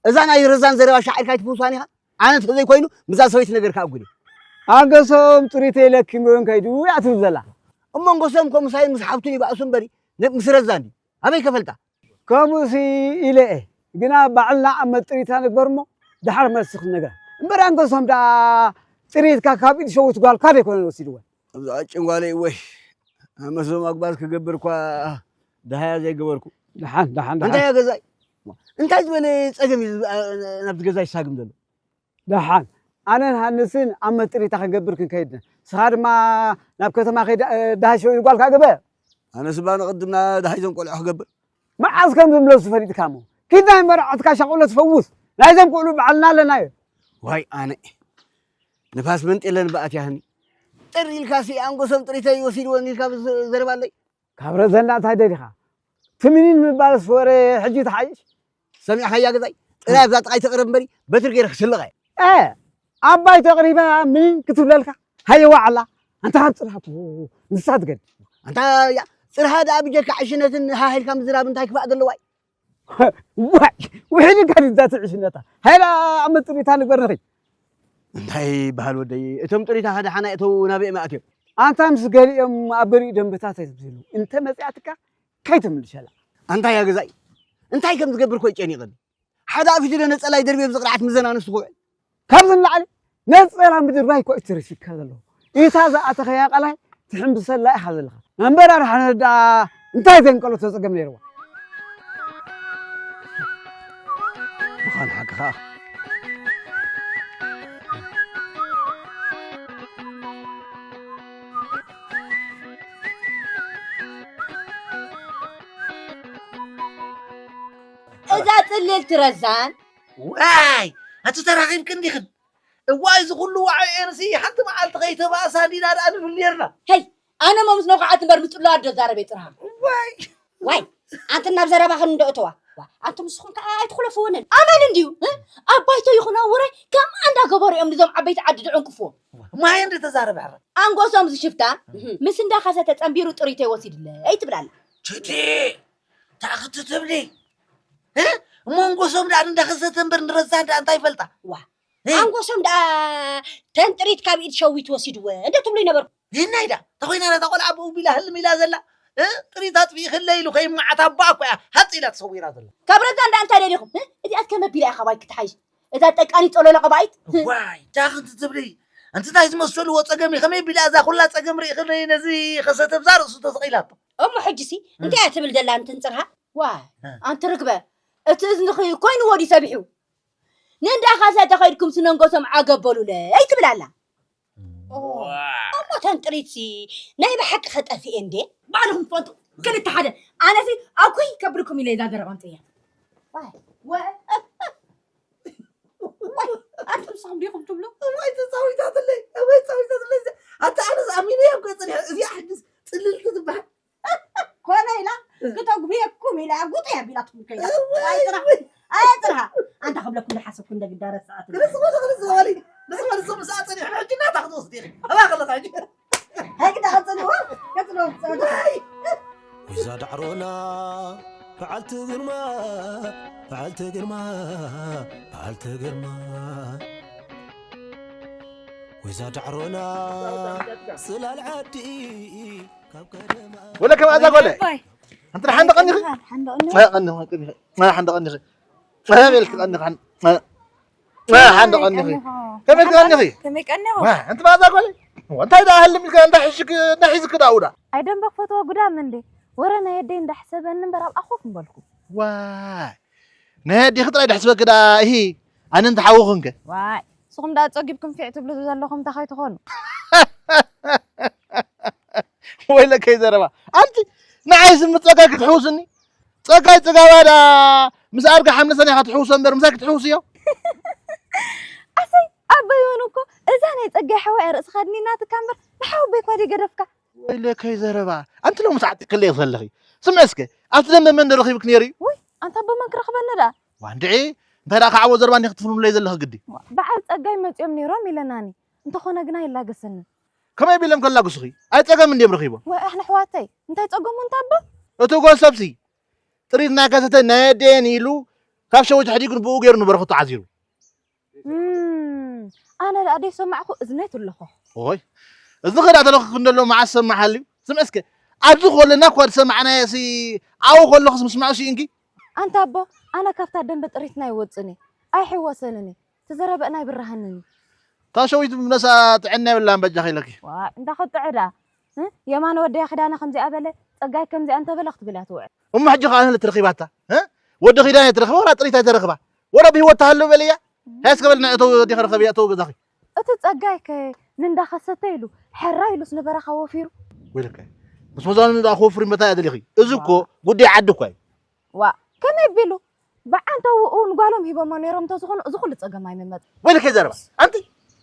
እዛ ናይ ረዛን ዘረባ ሻዕ ኢልካ ኣይትፍውሳን ኢኻ? ኣነ እንተዘይኮይኑ፣ ምስዛ ሰበይቲ ነገርካ ኣጉኒ። ኣንገሶም ጥሪተይ ለኪምወን ከይዱ እያ ትብል ዘላ። እሞ ኣንገሶም እኮ ምሳይን ምስ ሓብቱን ይባእሱ እምበሪ፣ ነ-፣ ምስ ረዛን ድዩ? ኣበይ ከፈልጣ? ከምኡሲ ኢለ እየ። ግና ባዕልና ኣብ መጥሪታ ንግበር እሞ፣ ደሓር መልሲ ክንነግራ። እምበር ኣንገሶም ደኣ ጥሪትካ ካብ ኢድ ሸዊት ጓልካ ደይኮነን ወሲድወን። እዛ ቀጭን ጓለይ እወይ፣ ኣመሶም ኣግባዝ ክገብር እኳ ደሃያ ዘይገበርኩ። ደሓን፣ ደሓን፣ እንታይ ደሓን። እያ ገዛይ? እንታይ ዝበለ ጸገም እዩ ዝ-፣ ኣ-፣ ናብቲ ገዛይ ዝሳግም ዘሎ? ደሓን። ኣነን ሃንስን ኣብ መጥሪታ ክንገብር ክንከይድ ኢና። ንስኻ ድማ ናብ ከተማ ከይዳ፣ እ፣ ደሃይ ሸዊት ጓልካ ግበር። ኣነስ እባ ንቕድምና ደሃይ ዘን ቆልዑ ክገብር። መዓስ ከም ዝምለሱ ፈሊጥካ እሞ። ኪድ ናይ መርዓትካ ሻቑሎ ትፈውስ። ናይዘም ቆልዑ ባዕልና ኣለናዮ። ዋይ ኣነ። ንፋስ መንጤለን በኣት ያህኒ። ጥር ኢልካ ሲ ኣንጎሶም ጥሪተይ ወሲድወን ኢልካ ዘረባ ኣለይ። ካብ ረዘና እንታይ ደሊኻ? ትምኒን ምባልስ ወረ ሕጂ ትሓይሽ? ሰሚዕኻያ ገዛይ? ጥራይ ኣብዛ ጥቓይ ተቕረብ እምበሪ፣ በትሪ ገይረ ክስልቓ እየ። እ፣ ኣባይ ተቕሪባ ምኒን ክትብለልካ? ሃየ ዋዕላ። ኣንታ ካብ ጽርሃ፣ ንሳ ትገድ። ኣንታ ያ፣ ጽርሃ ደኣ ብጀካ ዕሽነትን ሃሃ ኢልካ ምዝራብ እንታይ ክፋእ ዘለዋ እዩ? ዋይ፣ ውሒድ እካ ድዛ ትዕሽነታ። ሃይላ ኣብ መጥሪታ ንግበር ንኺድ። እንታይ ይበሃል ወደይ? እቶም ጥሪታ ከደሓና እተው ናበይ መኣትዮም? ኣንታ ምስ ገሊኦም ኣብ በሪኡ ደንበታት እዮም ዘለዉ። እንተ መጺኣትካ ከይትምልሸላ። ኣንታ ያ ገዛኢ፣ እንታይ ከም ዝገብር ኮይ ጨኒቕኒ። ሓደ ኣፊቱ ዶ ነጸላይ ደርብየ ብዝቕርዓት ምዘን ኣንስቲ ክውዕል? ካብዚ ንላዕሊ ነጸላ ምድርባይ ኮይ ትረፊካ ዘለዉ። ኢታ ዝኣተኸያ ቃላይ ትሕምብሰላ ኢኻ ዘለኻ። እምበር ኣድሓነት ደኣ እንታይ ዘንቀለቶ ጸገም ነይርዋ? ምዃን ሓቅኻ። እዛ ጽልልቲ ረዛን። ዋይ! ኣቲ ተራኺብክን ዲኽን? እዋይ፣ እዚ ኩሉ ዋዕኤንሲ ሓንቲ መዓልቲ ከይተባእሳ እንዲና ደኣ ንብል ኔርና። ሄይ፣ ኣነ እሞ ምስ ነኹዓት እምበር ምስ ጽሉላት ዶ ዛረበ ጽርሃ? ዋይ! ዋይ፣ ኣንተ ናብ ዘረባኽን እንዶ እተዋ። ዋ፣ ኣንቱም ንስኹም ከኣ ኣይትኹለፍወንን። ኣመል እንድዩ፣ እ? ኣብ ባይቶ ይኹን ኣብ ውራይ ከምኣ እንዳገበሩ እዮም ንዞም ዓበይቲ ዓዲ ድዕንቅፍዎም። ማየ እንደ ተዛረበ ሕራ። ኣንጎሶም ዝሽፍታ፣ እህ። ምስ እንዳኸሰተ ጸንቢሩ ጥሪተይ ወሲድለይ ትብል ኣላ። ችቲ! እንታይ ክትትብሊ? እ? እሞ ኣንጎሶም ደኣ እንዳኸሰተ እምበር ንረዛን ደኣ እንታይ ይፈልጣ? ዋ፣ እ? ኣንጎሶም ደኣ ተን ጥሪት ካብ ኢድ ሸዊት ወሲድወ እንደ ትብሉ ይነበርኩ። ይህናይ ደኣ፣ ተኾይና ነታ ቆልዓ ብኡ ቢላ ህልም ኢላ ዘላ፣ እ? ጥሪት ኣጥፊእክለይ ኢሉ ከይመዓት ኣባ እኮ እያ ሃጽ ኢላ ተሰዊራ ዘላ። ካብ ረዛን ደኣ እንታይ ደሊኹም? እ? እዚኣት ከመ ቢላ ኢኻ ባይ ክትሓይሽ? እዛ ጠቃኒ ጸሎሎ ቀባኢት? ዋይ፣ ዳኽንቲ ትብሊ። ኣንቲ እንታይ ዝመሰልዎ ጸገም እዩ? ከመይ ቢላ እዛ ኩላ ጸገም ርኢኽለይ ነዚ ከሰተ ብዛ ርእሱ ተሰቒላቶ? እሞ ሕጂሲ እ። እንታይ እያ ትብል ዘላ ኣንቲ እንጽርሃ? ዋይ፣ እ። ኣንቲ ርግበ፣ እቲ እዝንኺ ኮይንዎ ድዩ ሰቢሑ? ንእንዳ ኻሰ ተኸይድኩም ስነንጎሶም ዓገብ በሉለይ ትብል ኣላ። እሞ ተን ጥሪትሲ ናይ ብሓቂ ከጠፍኤ እንዴ? ባዕልኹም ትፈልጡ። ክልተ ሓደ። ኣነሲ ኣኩይ ከብድኩም ኢለ እዛ ዘረባ ኣምፅያ። ዋይ፣ ዋይ፣ ዋይ፣ ኣንቱም ንስኹም ዲኹም ትብሉ? እዋይ ተጻዊታትለይ፣ እዋይ ተጻዊታትለይ። ኣታ ኣነስ ኣሚነያ እኮ እየ ጸኒሐ። እዚኣ ሕጅስ ጽልልቲ ትበሃል። ኮነ ኢላ፣ ክተጉብየኩም ኢላ፣ ጉጥ እያ ቢላትኩም ከይዳ። እዋይ። ኣይ ጥራሕ፣ ኣይ ጥራሕ። ኣንታ ክብለኩም ዝሓሰብኩ እንደ ግዳ ረሳኣት። ርስ በሉ፣ ርስ በሉ። ርስ በሉ፣ ርስ በሉ። ሕጂ ናታ ክትወስድ ኢኺ። እባ ከለኻ ሕጂ። ሕጂ ዳቐጽልዎ፣ ቀጽልዎ፣ ቀጽልዎ። ወይዛ ዳዕሮና በዓልቲ ግርማ፣ በዓልቲ ግርማ፣ በዓልቲ ግርማ። ወይዛ ዳዕሮና ጽላል ዓዲ ካብ ቀደማ። ወለ ከም ኣዛ ጎለ። ኣባይ። ኣንቲ ሓንደ ቀኒኺ? ሓንደ ቀኒኺ? ሓንደ ቀኒኺ? ሓንደ ቀኒኺ? ሓንደ ቀኒኺ? ከመይ ትቀኒኺ? ከመይ ቀኒኹ? ዋ፣ ኣንቲ ባዛ ጓለይ። እንታይ ደኣ ሃልም ኢልካ፣ እንታይ ሕሽክ፣ እንታይ ሒዝክ ደኣ ውዳ? ኣይ ደንበ ክፈትዎ ጉዳም እንዴ? ወረ ናይ ኣደይ እንዳሕሰበኒ እምበር ኣብ ኣኾፍ ምበልኩ። ዋይ፣ ናይ ኣዴኺ ጥራይ ደሕስበኪ ደኣ፣ እሂ፣ ኣነ እንተ ሓውኽንከ? ዋይ፣ ንስኹም ደኣ ጸጊብኩም ፊዕ ትብሉ ዘለኹም እንታይ ከይትኾኑ? ወይለከይ ዘረባ። ኣንቲ ንዓይ ስም ጸጋይ ክትሕውስኒ? ጸጋይ ጽጋባ ደኣ ምስ ኣድጋ ሓምለ ሰኒኻ ትሕውሶ እምበር ምሳይ ክትሕውስዮ? ኣሰይ ኣበይ ሆኑ እኮ እዛ ናይ ጸጋይ ሓዋይ ርእስኻ ኣድኒናትካ እምበር ንሓወቦይ እኳ ደይገደፍካ። ወይለከይ ዘረባ። ኣንቲ ሎሚ ሰዓት ትክለይ ዘለኺ። ስምዒ እስከ ኣብቲ ደንበ መን ዶ ረኺብክ ነይሩ እዩ? ውይ ኣንታ ኣቦ መን ክረኽበኒ ደኣ? ዋንድዒ እንታይ ደኣ ከዓቦ ዘረባ እንዲኺ ክትፍልምለይ ዘለኺ ግዲ? በዓል ጸጋይ መጺኦም ነይሮም ኢለናኒ። እንተኾነ ግና ይላገሰኒ። ከመይ ቢሎም ከላግሱኺ? ኣይ ጸገም እንድዮም ረኺቦም። ወይ ኣሕና ኣሕዋተይ እንታይ ጸገሙ እንታ ኣቦ? እቲ ጎል ሰብሲ ጥሪት እናከሰተ ናይ ኣደየን ኢሉ ካብ ሸዊት ኣሕዲጉ ብኡ ገይሩ ንበረኸቱ ዓዚሩ። እም፣ ኣነ ደኣ ደይሰማዕኩ እዝነይ ትለኾ። ኦይ፣ እዝንኺ ደኣ ተለኺኹ እንደሎ መዓስ ሰማዕ ሃልዩ? ስምዒ እስከ፣ ኣብዚ ኮለና እኳ ዝሰማዕናዮ ሲ፣ ኣብኡ ከለኹስ ምስማዑ ሲኢንኪ? ኣንታ ኣቦ፣ ኣነ ካብታ ደንበ ጥሪትና ይወጽእን እየ። ኣይሕወሰንን እየ። ተዘረበእና ይብርሃንን እዩ። እታ ሸዊት ምነሳ ጥዕና የብላን በጃኺ ኢለኪ። ዋ፣ እንዳ ኸጥዐ ደኣ። እ? የማነ ወደያ ክዳነ ከምዚኣ በለ፣ ጸጋይ ከምዚኣ እንተበለ ክትብል እያ ትውዕል። እሞ ሕጂ ከኣ ንህልት ረኺባታ። እ? ወዲ ኪዳነ ትረኽባ ወላ ጥሪት ኣይተረኽባ? ወላ ብህይወት ትሃሉ በልያ? ሃይ እስከ በልና እተው ወዲኺ ርኸብያ እተው ገዛኺ። እቲ ጸጋይ ከ ንእንዳ ኸሰተ ኢሉ፣ ሕራ ኢሉስ ንበረኻ ወፊሩ። ወይለከ። ምስ መዛኑ እንዳ ክወፍር መታ እያ ደሊኺ? እዚ እኮ ጉዳይ ዓዲ እኮ እዩ። ዋ፣ ከመይ ኣቢሉ? ብዓንተውኡ ንጓሎም ሂቦሞ ነይሮም እንተዝኾኑ፣ እዚ ኩሉ ጸገም ኣይምመጽ። ወይለከ ዘረባ። ኣንቲ፣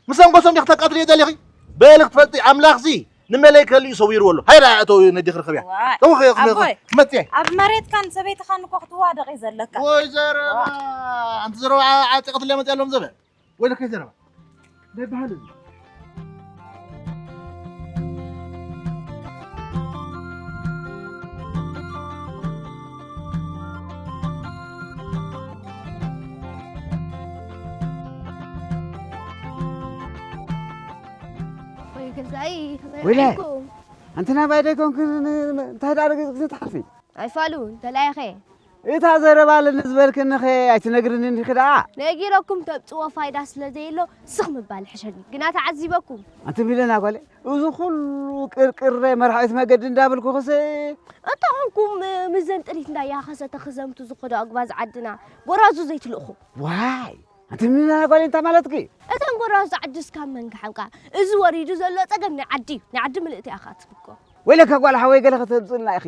ምስ ኣንጎሶም ዲኺ ተቃትልዮ ደሊኺ? በሊ ክትፈልጢ፣ ኣምላኽሲ ንመለይ ከሊኡ ሰዊርዎ ኣሎ። ሃይዳ፣ እቶ ነዲኺ ርኸብያ። ዋይ፣ ተው፣ ኸ-፣ ኸ-፣ ኣቦይ፣ መጽየ። ኣብ መሬትካን ሰበይትኻን እኮ ክትዋደቕ እዩ ዘለካ። ወይ ዘረባ። ዋ። ኣንቲ ዘረባ ዓ-፣ ዓጢቕትለይ መጽያ ኣሎም ዘበ። ወይለከ ዘረባ። እንታይ ይበሃል እዚ? ወይ ገዛኢ፣ ከመይ ወይለ፣ ውዒልኩም? ኣንቲ ናባይ ደይኮንክን ን-፣ ን-፣ እንታይ ደኣ ክትሓልፊ? ኣይፋሉ፣ እንተላይ ኢኸ? እታ ዘረባ ኣለኒ ዝበልክንኸ ኣይትነግርንን ኢኺ ደኣ? ነጊረኩም ተብጽዎ ፋይዳ ስለ ዘየሎ ስኽ ምባል ይሕሸኒ። ግና ተዓዚበኩም። ኣንቲ ሚለና ጓለይ፣ እዚ ኩሉ ቅርቅረ መርሓዊት መገዲ እንዳበልኩኽስ? እንተኾንኩም፣ ምስዘን ጥሪት እንዳያኸሰተ ክዘምቱ ዝኸዱ ኣጉባዝ ዓድና ጎራዙ ዘይትልእኹ። ዋይ! ኣንቲ ሚለና ጓለይ እንታይ ማለትኪ? እተን ጎራዙ ዓዲ እስካብ መን ክሓንቃ? እዚ ወሪዱ ዘሎ ጸገም ናይ ዓዲ እዩ። ናይ ዓዲ ምልእቲ እያ ከኣ ትብኮ። ወይለከ ጓል ሓወይ ገለ ከተምጽእልና ኢኺ።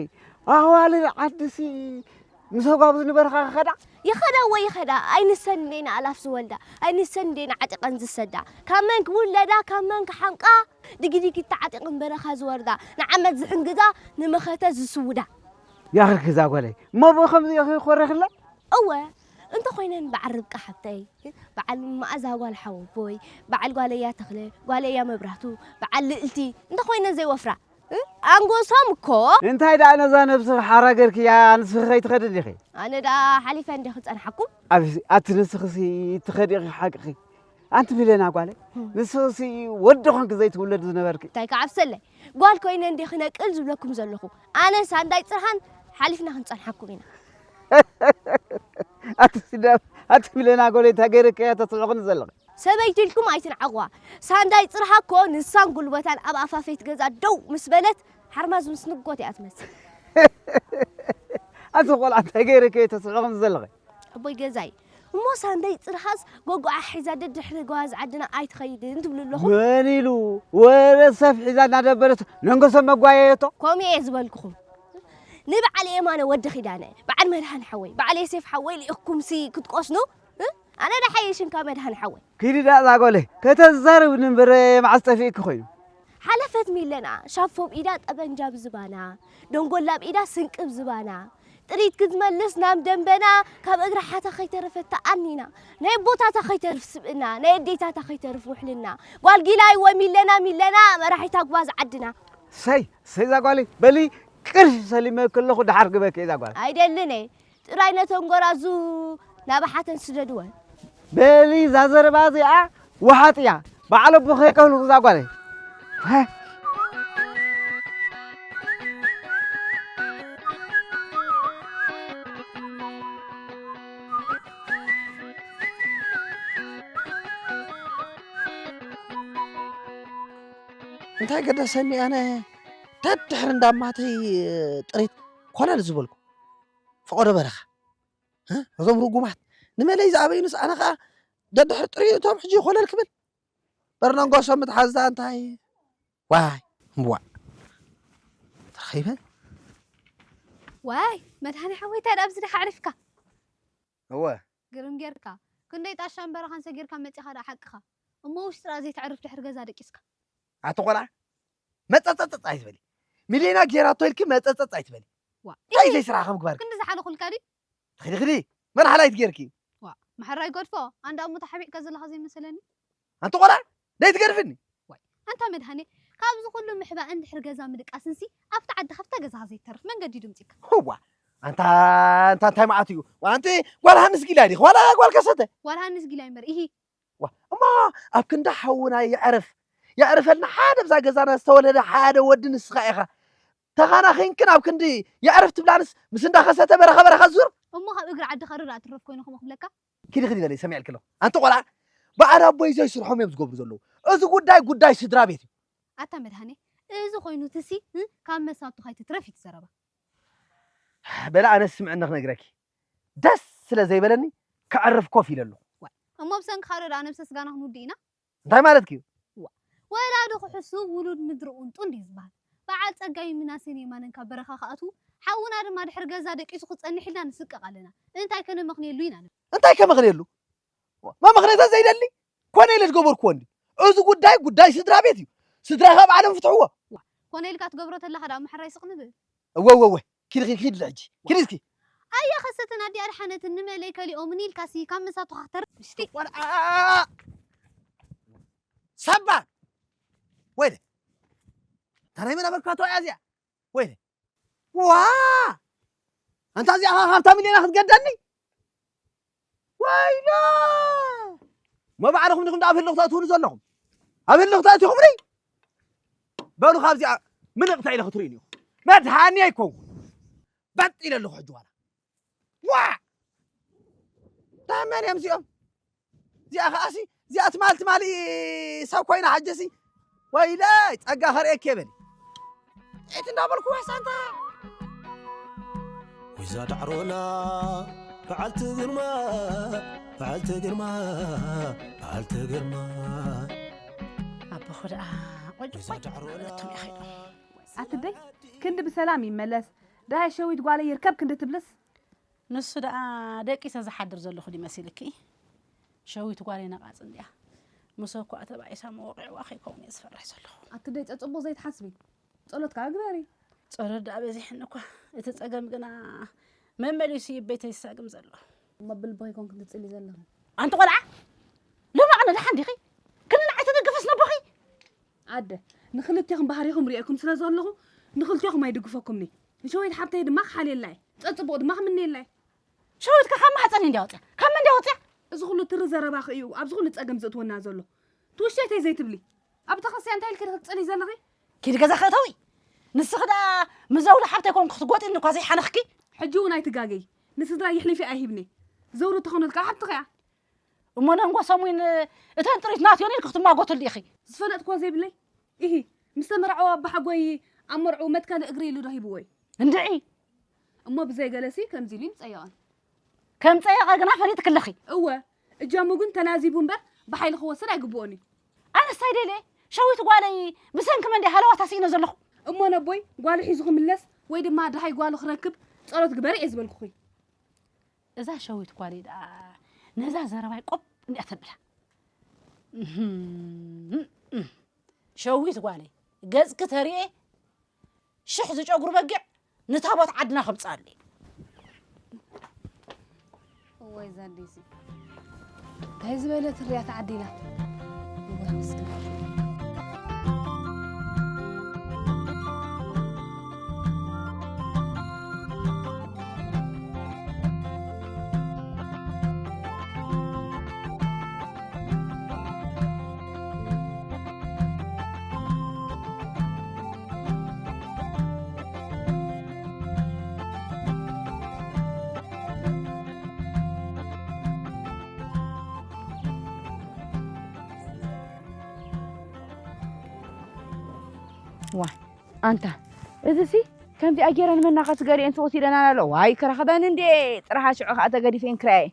ኣዋልድ ዓድሲ ምስ ኣጓብዝ ንበረኻ ክኸዳ? ይኸዳ ወይ ይኸዳ፣ ኣይንሰን እንዴና ኣላፍ ዝወልዳ፣ ኣይንሰን እንዴና ዓጢቐን ዝሰዳ። ካብ መን ክውለዳ፣ ካብ መን ክሓንቃ፣ ድጊዲጊት ተዓጢቐን በረኻ ዝወርዳ፣ ንዓመት ዝሕንግዳ፣ ንመኸተ ዝስውዳ። ያኽርኪ እዛ ጓለይ፣ እሞ ብኡ ከምዚ ኢኺ ክኾረኽላ? እወ፣ እንተኾይነን በዓል ርብቃ ሓብተይ፣ በዓል መኣዛ ጓል ሓወቦይ፣ በዓል ጓለያ ተኽለ፣ ጓለያ መብራህቱ፣ በዓል ልእልቲ፣ እንተኾይነን ዘይወፍራ፣ እ? ኣንጎሶም እኮ። እንታይ ደኣ ነዛ ነብስኺ ሓራ ጌርክያ ንስኺ ከይትኸዲ ዲኺ? ኣነ ደኣ ሓሊፈ እንደ ክጸንሓኩም? ኣብ-፣ ኣቲ ንስኽሲ ትኸዲ ኢኺ ሓቅኺ። ኣንቲ ሚለና ጓለይ፣ እም። ንስኽሲ ወዲ ኾንኪ ዘይትውለድ ዝነበርኪ። እንታይ ከዓብሰለይ? ጓል ኮይነ እንደ ክነቅል ዝብለኩም ዘለኹ። ኣነ ሳንዳይ ጽርሃን ሓሊፍና ክንጸንሓኩም ኢና። ኣቲ ሲዳብ፣ ኣቲ ሚለና ጓለይ፣ እንታይ ጌርክያ ተስዕቕኒ ዘለኺ? ሰበይቲ ኢልኩም ኣይትንዓቑዋ። ሳንዳይ ጽርሃ እኮ ንሳን ጉልበታን ኣብ ኣፋፈይት ገዛ ደው ምስ በለት፣ ሓርማዝ ምስ ንጎት እያ ትመስል። ኣቲ ቆልዓ እንታይ ገይረኪ እየ ተስዕቕኒ ዘለኺ? ኣቦይ ገዛይ፣ እሞ ሳንደይ ጽርሃስ ጎጎዓ ሒዛ ደድሕሪ ጓዝ ዓድና ኣይትኸይድን ትብሉ ኣለኹም? መን ኢሉ? ወረ ሰብ ሒዛ እናደበረት ነንገሶም መጓየየቶ። ከምኡ እየ ዝበልኩኹም። ንበዓል የማነ ወዲ ኪዳነ፣ በዓል መድሃን ሓወይ፣ በዓል የሴፍ ሓወይ ልኢኽኩምሲ ክትቆስኑ? እ? ኣነ ዳ ሓየሽንካ መድሃን ሓወይ። ኪዲ ዳ ዛጎለ፣ ከተዛርብ ንንበረ መዓስ ጠፊእኪ ኮይኑ? ሓለፈት ሚለና፣ ሻፎ ኣብ ኢዳ ጠበንጃ ብዝባና፣ ደንጎላ ኣብ ኢዳ ስንቂ ብዝባና፣ ጥሪት ክትመልስ ናብ ደንበና፣ ካብ እግሪ ሓታ ከይተረፈት ተኣኒና። ናይ ኣቦታታ ከይተርፍ ስብእና፣ ናይ ኣዴታታ ከይተርፍ ውሕልና። ጓል ጊላይ ወሚለና ሚለና፣ መራሒታ ጓዝ ዓድና። ሰይ፣ ሰይ እዛ ጓለይ፣ በሊ ቅርሺ ሰሊመ ከለኹ ደሓር ግበኪ እዛ ጓል። ኣይደልን እየ። ጥራይ ነተን ጎራዙ ናብ ሓተን ስደድወን። በሊ እዛ ዘረባ እዚኣ ወሓጥ እያ። በዓል ኣቦ ከይቀብሉ እዛ ጓለይ። ሃ? እንታይ ገደሰኒ ኣነ ደድሕሪ እንዳማተይ ጥሪት ኮለል ዝበልኩ ፈቐዶ በረኻ። እ? እዞም ርጉማት ንመለይ ዝኣበዩንስ ኣነ ኸዓ ደድሕሪ ጥሪቶም ሕጂ ኮለል ክብል በርነንጎሶም ምትሓዝታ እንታይ? ዋይ እምቧ ተረኺበ። ዋይ መድሃኒ ሓወይ፣ እንታይ ደኣ ኣብዚ ደኻ ኣዕሪፍካ? እወ። ግርም ጌርካ። ክንደይ ጣሻን በረኻን ሰጊርካ መጺኻ ደኣ ሓቅኻ። እሞ ውሽጢ ደኣ ዘይተዕርፍ ድሕሪ ገዛ ደቂስካ። ኣቲ ቆልዓ መጸጸጸጽ ኣይትበሊ። ሚሊና ጌራቶ ኢልኪ መጸጸጽ ኣይትበሊ። ዋ እንታይ ኢሂ። ዘይስራሕ ከም ግባርኪ? ክንዲ ዝሓለኹልካ ድዩ? ኽዲ ኽዲ መን ሓላይት ጌርኪ? ዋ መሓራይ ገድፎ ኣንዳ እሞ ተሓቢእካ ዘለኻ ዘይመሰለኒ። ኣንቲ ቆልዓ ደይ ትገድፍኒ። ዋይ ኣንታ መድሃኔ፣ ካብዚ ኩሉ ምሕባእ እንድሕር ገዛ ምድቃስንሲ ኣብቲ ዓዲ ካብታ ገዛኻ ዘይተርፍ መንገዲ ድምፂካ። እዋ ኣንታ ኣንታ እንታይ መዓት እዩ? ዋ ኣንቲ ጓል ሃንስ ጊላይ ዲኺ ዋላ ጓል ከሰተ? ጓል ሃንስ ጊላይ እምበር ኢሂ። ዋ እሞ ኣብ ክንዲ ሓውና የዕርፍ የዕርፈልና ሓደ ብዛ ገዛና ዝተወለደ ሓደ ወዲ ንስኻ ኢኻ። ተኻናኺንክን ኣብ ክንዲ የዕርፍ ትብላንስ ምስ እንዳኸሰተ በረኻ በረኻ ዙር። እሞ ካብ እግሪ ዓድኻ ርዳእ ትረፍ ኮይኑ ከምኡ ክብለካ? ኪዲ ኪዲ በለይ ሰሚዐልኪ ኣለኹ። ኣንቲ ቆልዓ በዓል ኣቦይ ዘይስርሖም እዮም ዝገብሩ ዘለዉ። እዚ ጉዳይ ጉዳይ ስድራ ቤት እዩ። ኣታ መድሃኔ እዚ ኮይኑ ትሲ እ፣ ካብ መሳቱ ካይትትረፍ እዩ ትዘረባ። በለ ኣነስ ስምዕኒ ክነግረኪ ደስ ስለ ዘይበለኒ ከዕርፍ ኮፍ ኢለ ኣለኹ። ዋይ እሞ ብሰንክኻ ዶ ደኣ ነብሰ ስጋና ክንውድእ ኢና? እንታይ ማለትኪ እዩ? ዋ ወላዲ ክሕሱ ውሉድ ምድሪ ቁንጡ እንዲ ዝበሃል። በዓል ጸጋይ ምናሴን የማነን ካብ በረኻ ክኣትዉ ሓውና ድማ ድሕሪ ገዛ ደቂሱ ክጸንሕ ኢልና ንስቀቕ ኣለና። እንታይ ከነመኽንየሉ ኢና ንብል? እንታይ ከመኽንየሉ? መመኽነይታ ዘይደሊ ኮነ ኢለ ዝገበርኩዎ እንዲ። እዚ ጉዳይ ጉዳይ ስድራ ቤት እዩ። ስድራኻ ባዕሎም ፍትሕዎ። ዋ ኮነ ኢልካ ትገብሮ ተለኻ ደኣ ምሕራይ ስቕ ንብል። እወ እወ እወ ኪዲ ኪዲ ኪዲ ሕጂ ኪዲ እስኪ። ኣየ ከሰተን ኣዲ ኣድሓነትን ንመለይ ከሊኦምን ኢልካሲ ካብ መሳቱኻ ክተርፍ ምሽቲ። ቆልዓ ሰባ ወይለ ታናይ መን ኣበርካቶ እያ እዚኣ ወይለ ዋ ኣንታ እዚኣ ሃብታ ሚልዮና ክትገደኒ ወይለ መባዕልኹም ዲኹም ደኣ ኣብ ህልኽ ተእትውኒ ዘለኹም ኣብ ህልኽ ተእቲኹምኒ በሉ ካብዚኣ ምልቕታ ኢለ ክትርእዩኒ ኢኹም መድሃኒ ኣይኮንኩ በጥ ኢለ ኣለኹ ሕጂ ዋላ ዋ ዳመን እዮም እዚኦም እዚኣ ከኣሲ እዚኣ ትማል ትማሊ ሰብ ኮይና ሓጀሲ ወይለይ ጸጋ ከርእየኪ የበል እቲ እንዳበልኩ ዋሳንታ ወይዛ ዳዕሮና በዓልቲ ግርማ በዓልቲ ግርማ በዓልቲ ግርማ ኣቦኹ ደኣ ቆጭቆጭ እቶም ይኸይዶም ኣትደይ ክንዲ ብሰላም ይመለስ ደሃይ ሸዊት ጓለይ ይርከብ ክንዲ ትብልስ ንሱ ደኣ ደቂሰ ዝሓድር ዘለኹ ድዩ መሲልኪ? ሸዊት ጓለይ ነቓጽ እንድያ። ምሰ እኳ ተባኢሳ መወቒዕዋ ከይከውን እየ ዝፈርሕ ዘለኹ። ኣቲ ደይ ጸጽቦ ዘይትሓስቢ። ጸሎት ከኣ ግበሪ። ጸሎት ደኣ በዚሕኒ እኳ። እቲ ጸገም ግና መመሊሱ ይበይተይ ይሳግም ዘሎ። እሞ ብልቢ ከይኮንኪ ትጽሊ ዘለኺ። ኣንቲ ቆልዓ ሎሚ ኣነ ደሓን ዲኺ? ክንዲ ንዓይ ተደግፈስ ነቦኺ? ኣደ ንኽልቴኹም ባህሪኹም ሪኤኩም ስለ ዘለኹ ንኽልቴኹም ኣይድግፈኩምኒ። ንሸዊት ሓብተይ ድማ ክሓልየላ እየ። ጸጽቡቕ ድማ ክምነየላ እየ። ሸዊትካ ካብ ማህፀን እንድያ ወፅያ? ካብ መን እንድያ ወፅያ? እዚ ኩሉ ትሪ ዘረባኺ እዩ ኣብዚ ኩሉ ፀገም ዘእትወና ዘሎ። ትውሸይተይ ዘይትብሊ። ኣብ ቤተክርስትያን እንታይ ኢልኪ ክትፅሊ ዘለኺ? ኪዲ ገዛ ክእተዊ። ንስኺ ደኣ ምዘውሊ ሓብተይ ኮንኩ ክትጎጥኒ እኳ ዘይሓነኽኪ። ሕጂ እውን ኣይትጋገይ። ንስድራ የሕሊፈ ኣይሂብኒ። ዘውሊ ተኾነልካ ሓብትኺ እያ። እሞ ነንጎ ሰሙን እተን ጥሪት ናትዮ ኢልኪ ክትማጎትሉ ኢኺ። ዝፈለጥክዎ ዘይብለይ ኢሂ ምስ ተመርዓወ ኣባሓጎይ ኣብ መርዕኡ መትከሊ እግሪ ኢሉ ዶ ሂብዎ እዩ? እንድዒ። እሞ ብዘይ ገለሲ ከምዚ ኢሉ ይምጸየቐን። ከም ጸየቐ ግና ፈሊጥኪ ኣለኺ። እወ፣ እጃሙ ግን ተናዚቡ እምበር ብሓይሊ ክወስድ ኣይግብኦን እዩ። ኣነስ እንታይ ደልየ? ሸዊት ጓለይ ብሰንኪ መን ድየ ሃለዋታ ስኢነ ዘለኹ? እሞ ነቦይ ጓሉ ሒዙ ክምለስ ወይ ድማ ደሃይ ጓሉ ክረክብ ጸሎት ግበሪ እየ ዝበልኩኺ። እዛ ሸዊት ጓለይ ደኣ ነዛ ዘረባይ ቆብ እንድያ ተብላ። እህም፣ እም። ሸዊት ጓለይ ገጽኪ ተሪኤ ሽሕ ዝጨጉሩ በጊዕ ንታቦት ዓድና ከምጽኣለይ። እዋይ ዛዲዚ እንታይ ዝበለ ትርያት ዓዲና። እዋይ ምስኪን። ዋ ኣንታ እዚሲ ከምዚኣ ገይረን መናኸሲ ገሊአን ተወሲደናን ኣሎ። ዋይ ክረኽበን እንዴ ጥራሓ ሽዑ ከዓ ተገዲፈን ክራየ።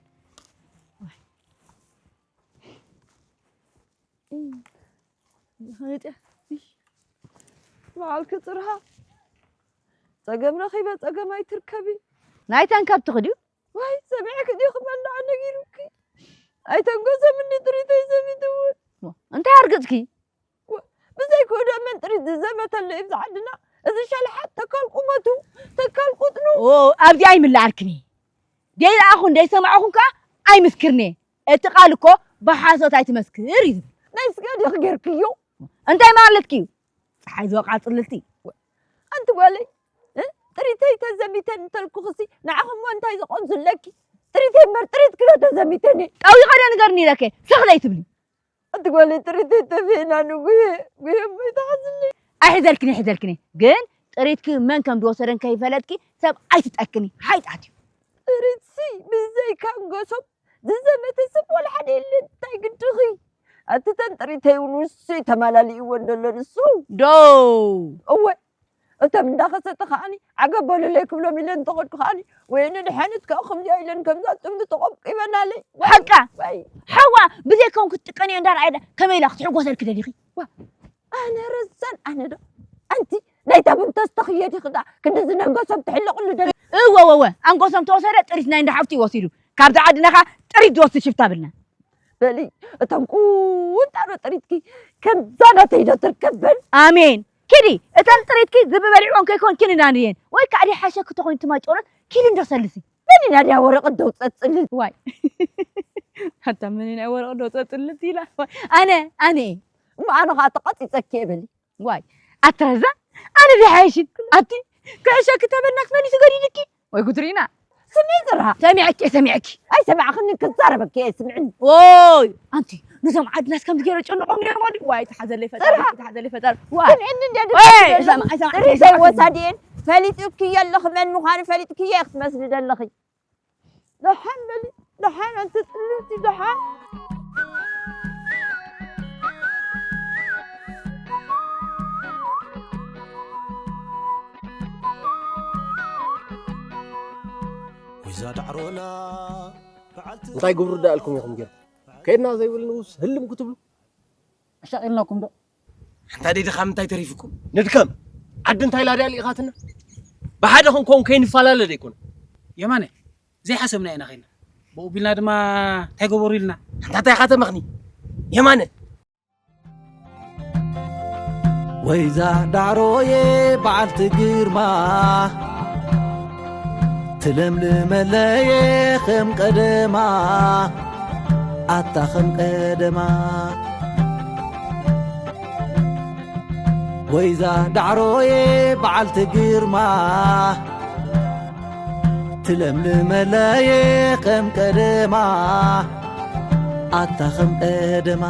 በዓልኪ ጽርሃ ጸገም ረኺበ ጸገም ኣይትርከቢ። ናይተን ከብትኺ ድዩ? ዋይ ሰሚዕኪ ድዩ ክበልዓ ነጊሩኪ? ኣይተንጎሰምኒ ጥሪተይ ዘሚትውን። እንታይ ኣርግጽኪ? ብዘይ ክእዶ መን ጥሪት ዝዘመተሉ እዩ ኣብዚ ዓድና። እዚ ሸልሓት ተካል ቁመቱ ተካል ቁጥኑ። ኦ ኣብዚ ኣይምለኣልክኒ። ደይረኣኹን ደይሰማዕኹን ከኣ ኣይምስክርኒ። እቲ ቃል እኮ ብሓሶት ኣይትመስክር እዩ ዝብል። ናይ ስጋ ዲኺ ጌርክዮ? እንታይ ማለትኪ እዩ? ፀሓይ ዝወቕዓ ፅልልቲ። ኣንቲ ጓለይ እ? ጥሪተይ ተዘሚተን እንተልኩኽሲ ንዓኽሞ እንታይ ዝቐንዙለኪ? ጥሪተይ እምበር ጥሪትኪ ዶ ተዘሚተን እየ? ጠዊቐ ዶ ንገርኒ ኢለከ ስኽ ዘይትብሊ? ኣንቲ ጓለይ ጥሪተይ ተፊእና ንጉየ ጉየ እሞ ይትሓዝለይ። ኣይሕዘልክኒ ኣይሕዘልክኒ ግን ጥሪትኪ መን ከም ዝወሰደን ከይፈለጥኪ ሰብ ኣይትጠክኒ ሓይጣት እዩ። ጥሪትሲ ብዘይካ ንጎሶም ዝዘመተ ሰብ ዋላ ሓደ የለን። እንታይ ግድኺ? ኣቲ ተን ጥሪተይ እውን ንሱ እዩ ተማላሊእወን ዘሎ ንሱ። ዶ እወ እቶም እንዳኸሰተ ከዓኒ ዓገብ በሉለይ ክብሎም ኢለ እንተኸድኩ ከዓኒ ወይ ንድሓነት ከዓ ከምዚኣ ኢለን ከምዛ ጥምዲ ተቆብቂበናለይ። ሓቃ ወይ ሓዋ ብዘይከውን ክትጥቀንዮ እንዳረኣየ ከመይ ኢላ ክትሕጎሰልኪ ደሊኺ? ኣነ ረዛን ኣነ ዶ ኣንቲ ናይታ ቡን ተስተኽየ ዲኺ ዳ ክንዲ ዝነንገሶም ትሕልቕሉ ደል እወ ወወ ኣንጎሶም ተወሰደ ጥሪት ናይ እንዳሓፍቲ ወሲዱ ካብዚ ዓድና ኸዓ ጥሪት ዝወስድ ሽፍታ ብልና በሊ እቶም ቁንጣሮ ጥሪትኪ ከምዛ ናተይ ዶ ትርከበን ኣሜን ኪዲ እተን ጥሪትኪ ዝብበሊዕዎን ከይኮን ኪንዳንየን ወይ ከዓ ዲ ሓሸክ ተኾይኑ ትማጮረት ኪዲ እንዶ ሰልሲ በሊ ናድያ ወረቐት ደው ጸጽልል ዋይ ኣታ ምን ናይ ወረቐት ደው ጸጽልል ኢላ ኣነ ኣነ እሞ ኣነ ኸዓ ተቐጺጸኪ እየ በሊ ዋይ ኣትረዛ ኣነ ዲሓይሽን ኣቲ ከእሸኪ ተበናክ መሊሱ ገዲድኪ ወይ ጉድሪና ስሚ ዝራ ሰሚዐኪ እየ ሰሚዐኪ ኣይሰማዕኽኒ ክዛረበኪ እየ ስምዕኒ ኦይ ኣንቲ ነዞም ዓድናስ ከምዚ ገይረ ጨንቆም ነይሮም ኣዲ ዋይ ተሓዘለይ ፈጣሪ ተሓዘለይ ፈጣሪ ዋይ ስምዕኒ እንደ ወይ ሰማዕ ሰማዕ ሪሰይ ወሳዲኤን ፈሊጥኪ የለኽ መን ምዃኑ ፈሊጥኪ እየ ክትመስሊ ዘለኺ ደሓን በሊ ደሓን ኣንቲ ጽልልቲ ደሓን ወይዛ ዳዕሮና በዓልቲ እንታይ ግብሩ ዳእልኩም ኢኹም ገይሩ ከይድና ዘይብል ንጉስ ህልም ክትብሉ ኣሻቒልናኩም ዶ ኣንታ ደይ ድኻም እንታይ ተሪፍኩም ንድከም ዓዲ እንታይ ላድያ ልኢኻትና ብሓደ ክንከውን ከይንፈላለ ደይኮነ የማነ ዘይሓሰብና ኢና ኸይና ብኡ ቢልና ድማ እንታይ ገበሩ ኢልና ኣንታ እንታይ ኢኻ ተመኽኒ የማነ ወይዛ ዳዕሮየ በዓልቲ ግርማ ትለምልመለየ ከም ቀደማ ኣታ ከም ቀደማ ወይዛ ዳዕሮየ በዓልቲ ግርማ ትለምልመለየ ከም ቀደማ ኣታ ከም ቀደማ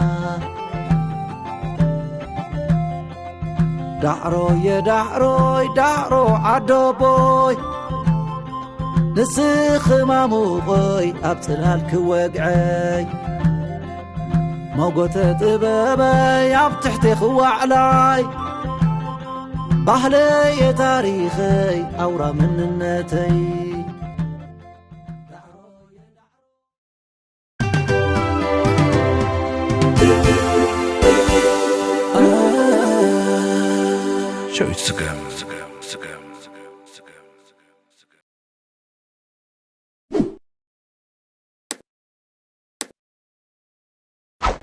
ዳዕሮየ ዳዕሮይ ዳዕሮ ዓዶቦይ ንስኺ ማሙቐይ ኣብ ጽላል ክወግዐይ ሞጎተ ጥበበይ ኣብ ትሕቴኺ ዋዕላይ ባህለየ ታሪኸይ ኣውራ መንነተይ ሸዊት ስገም።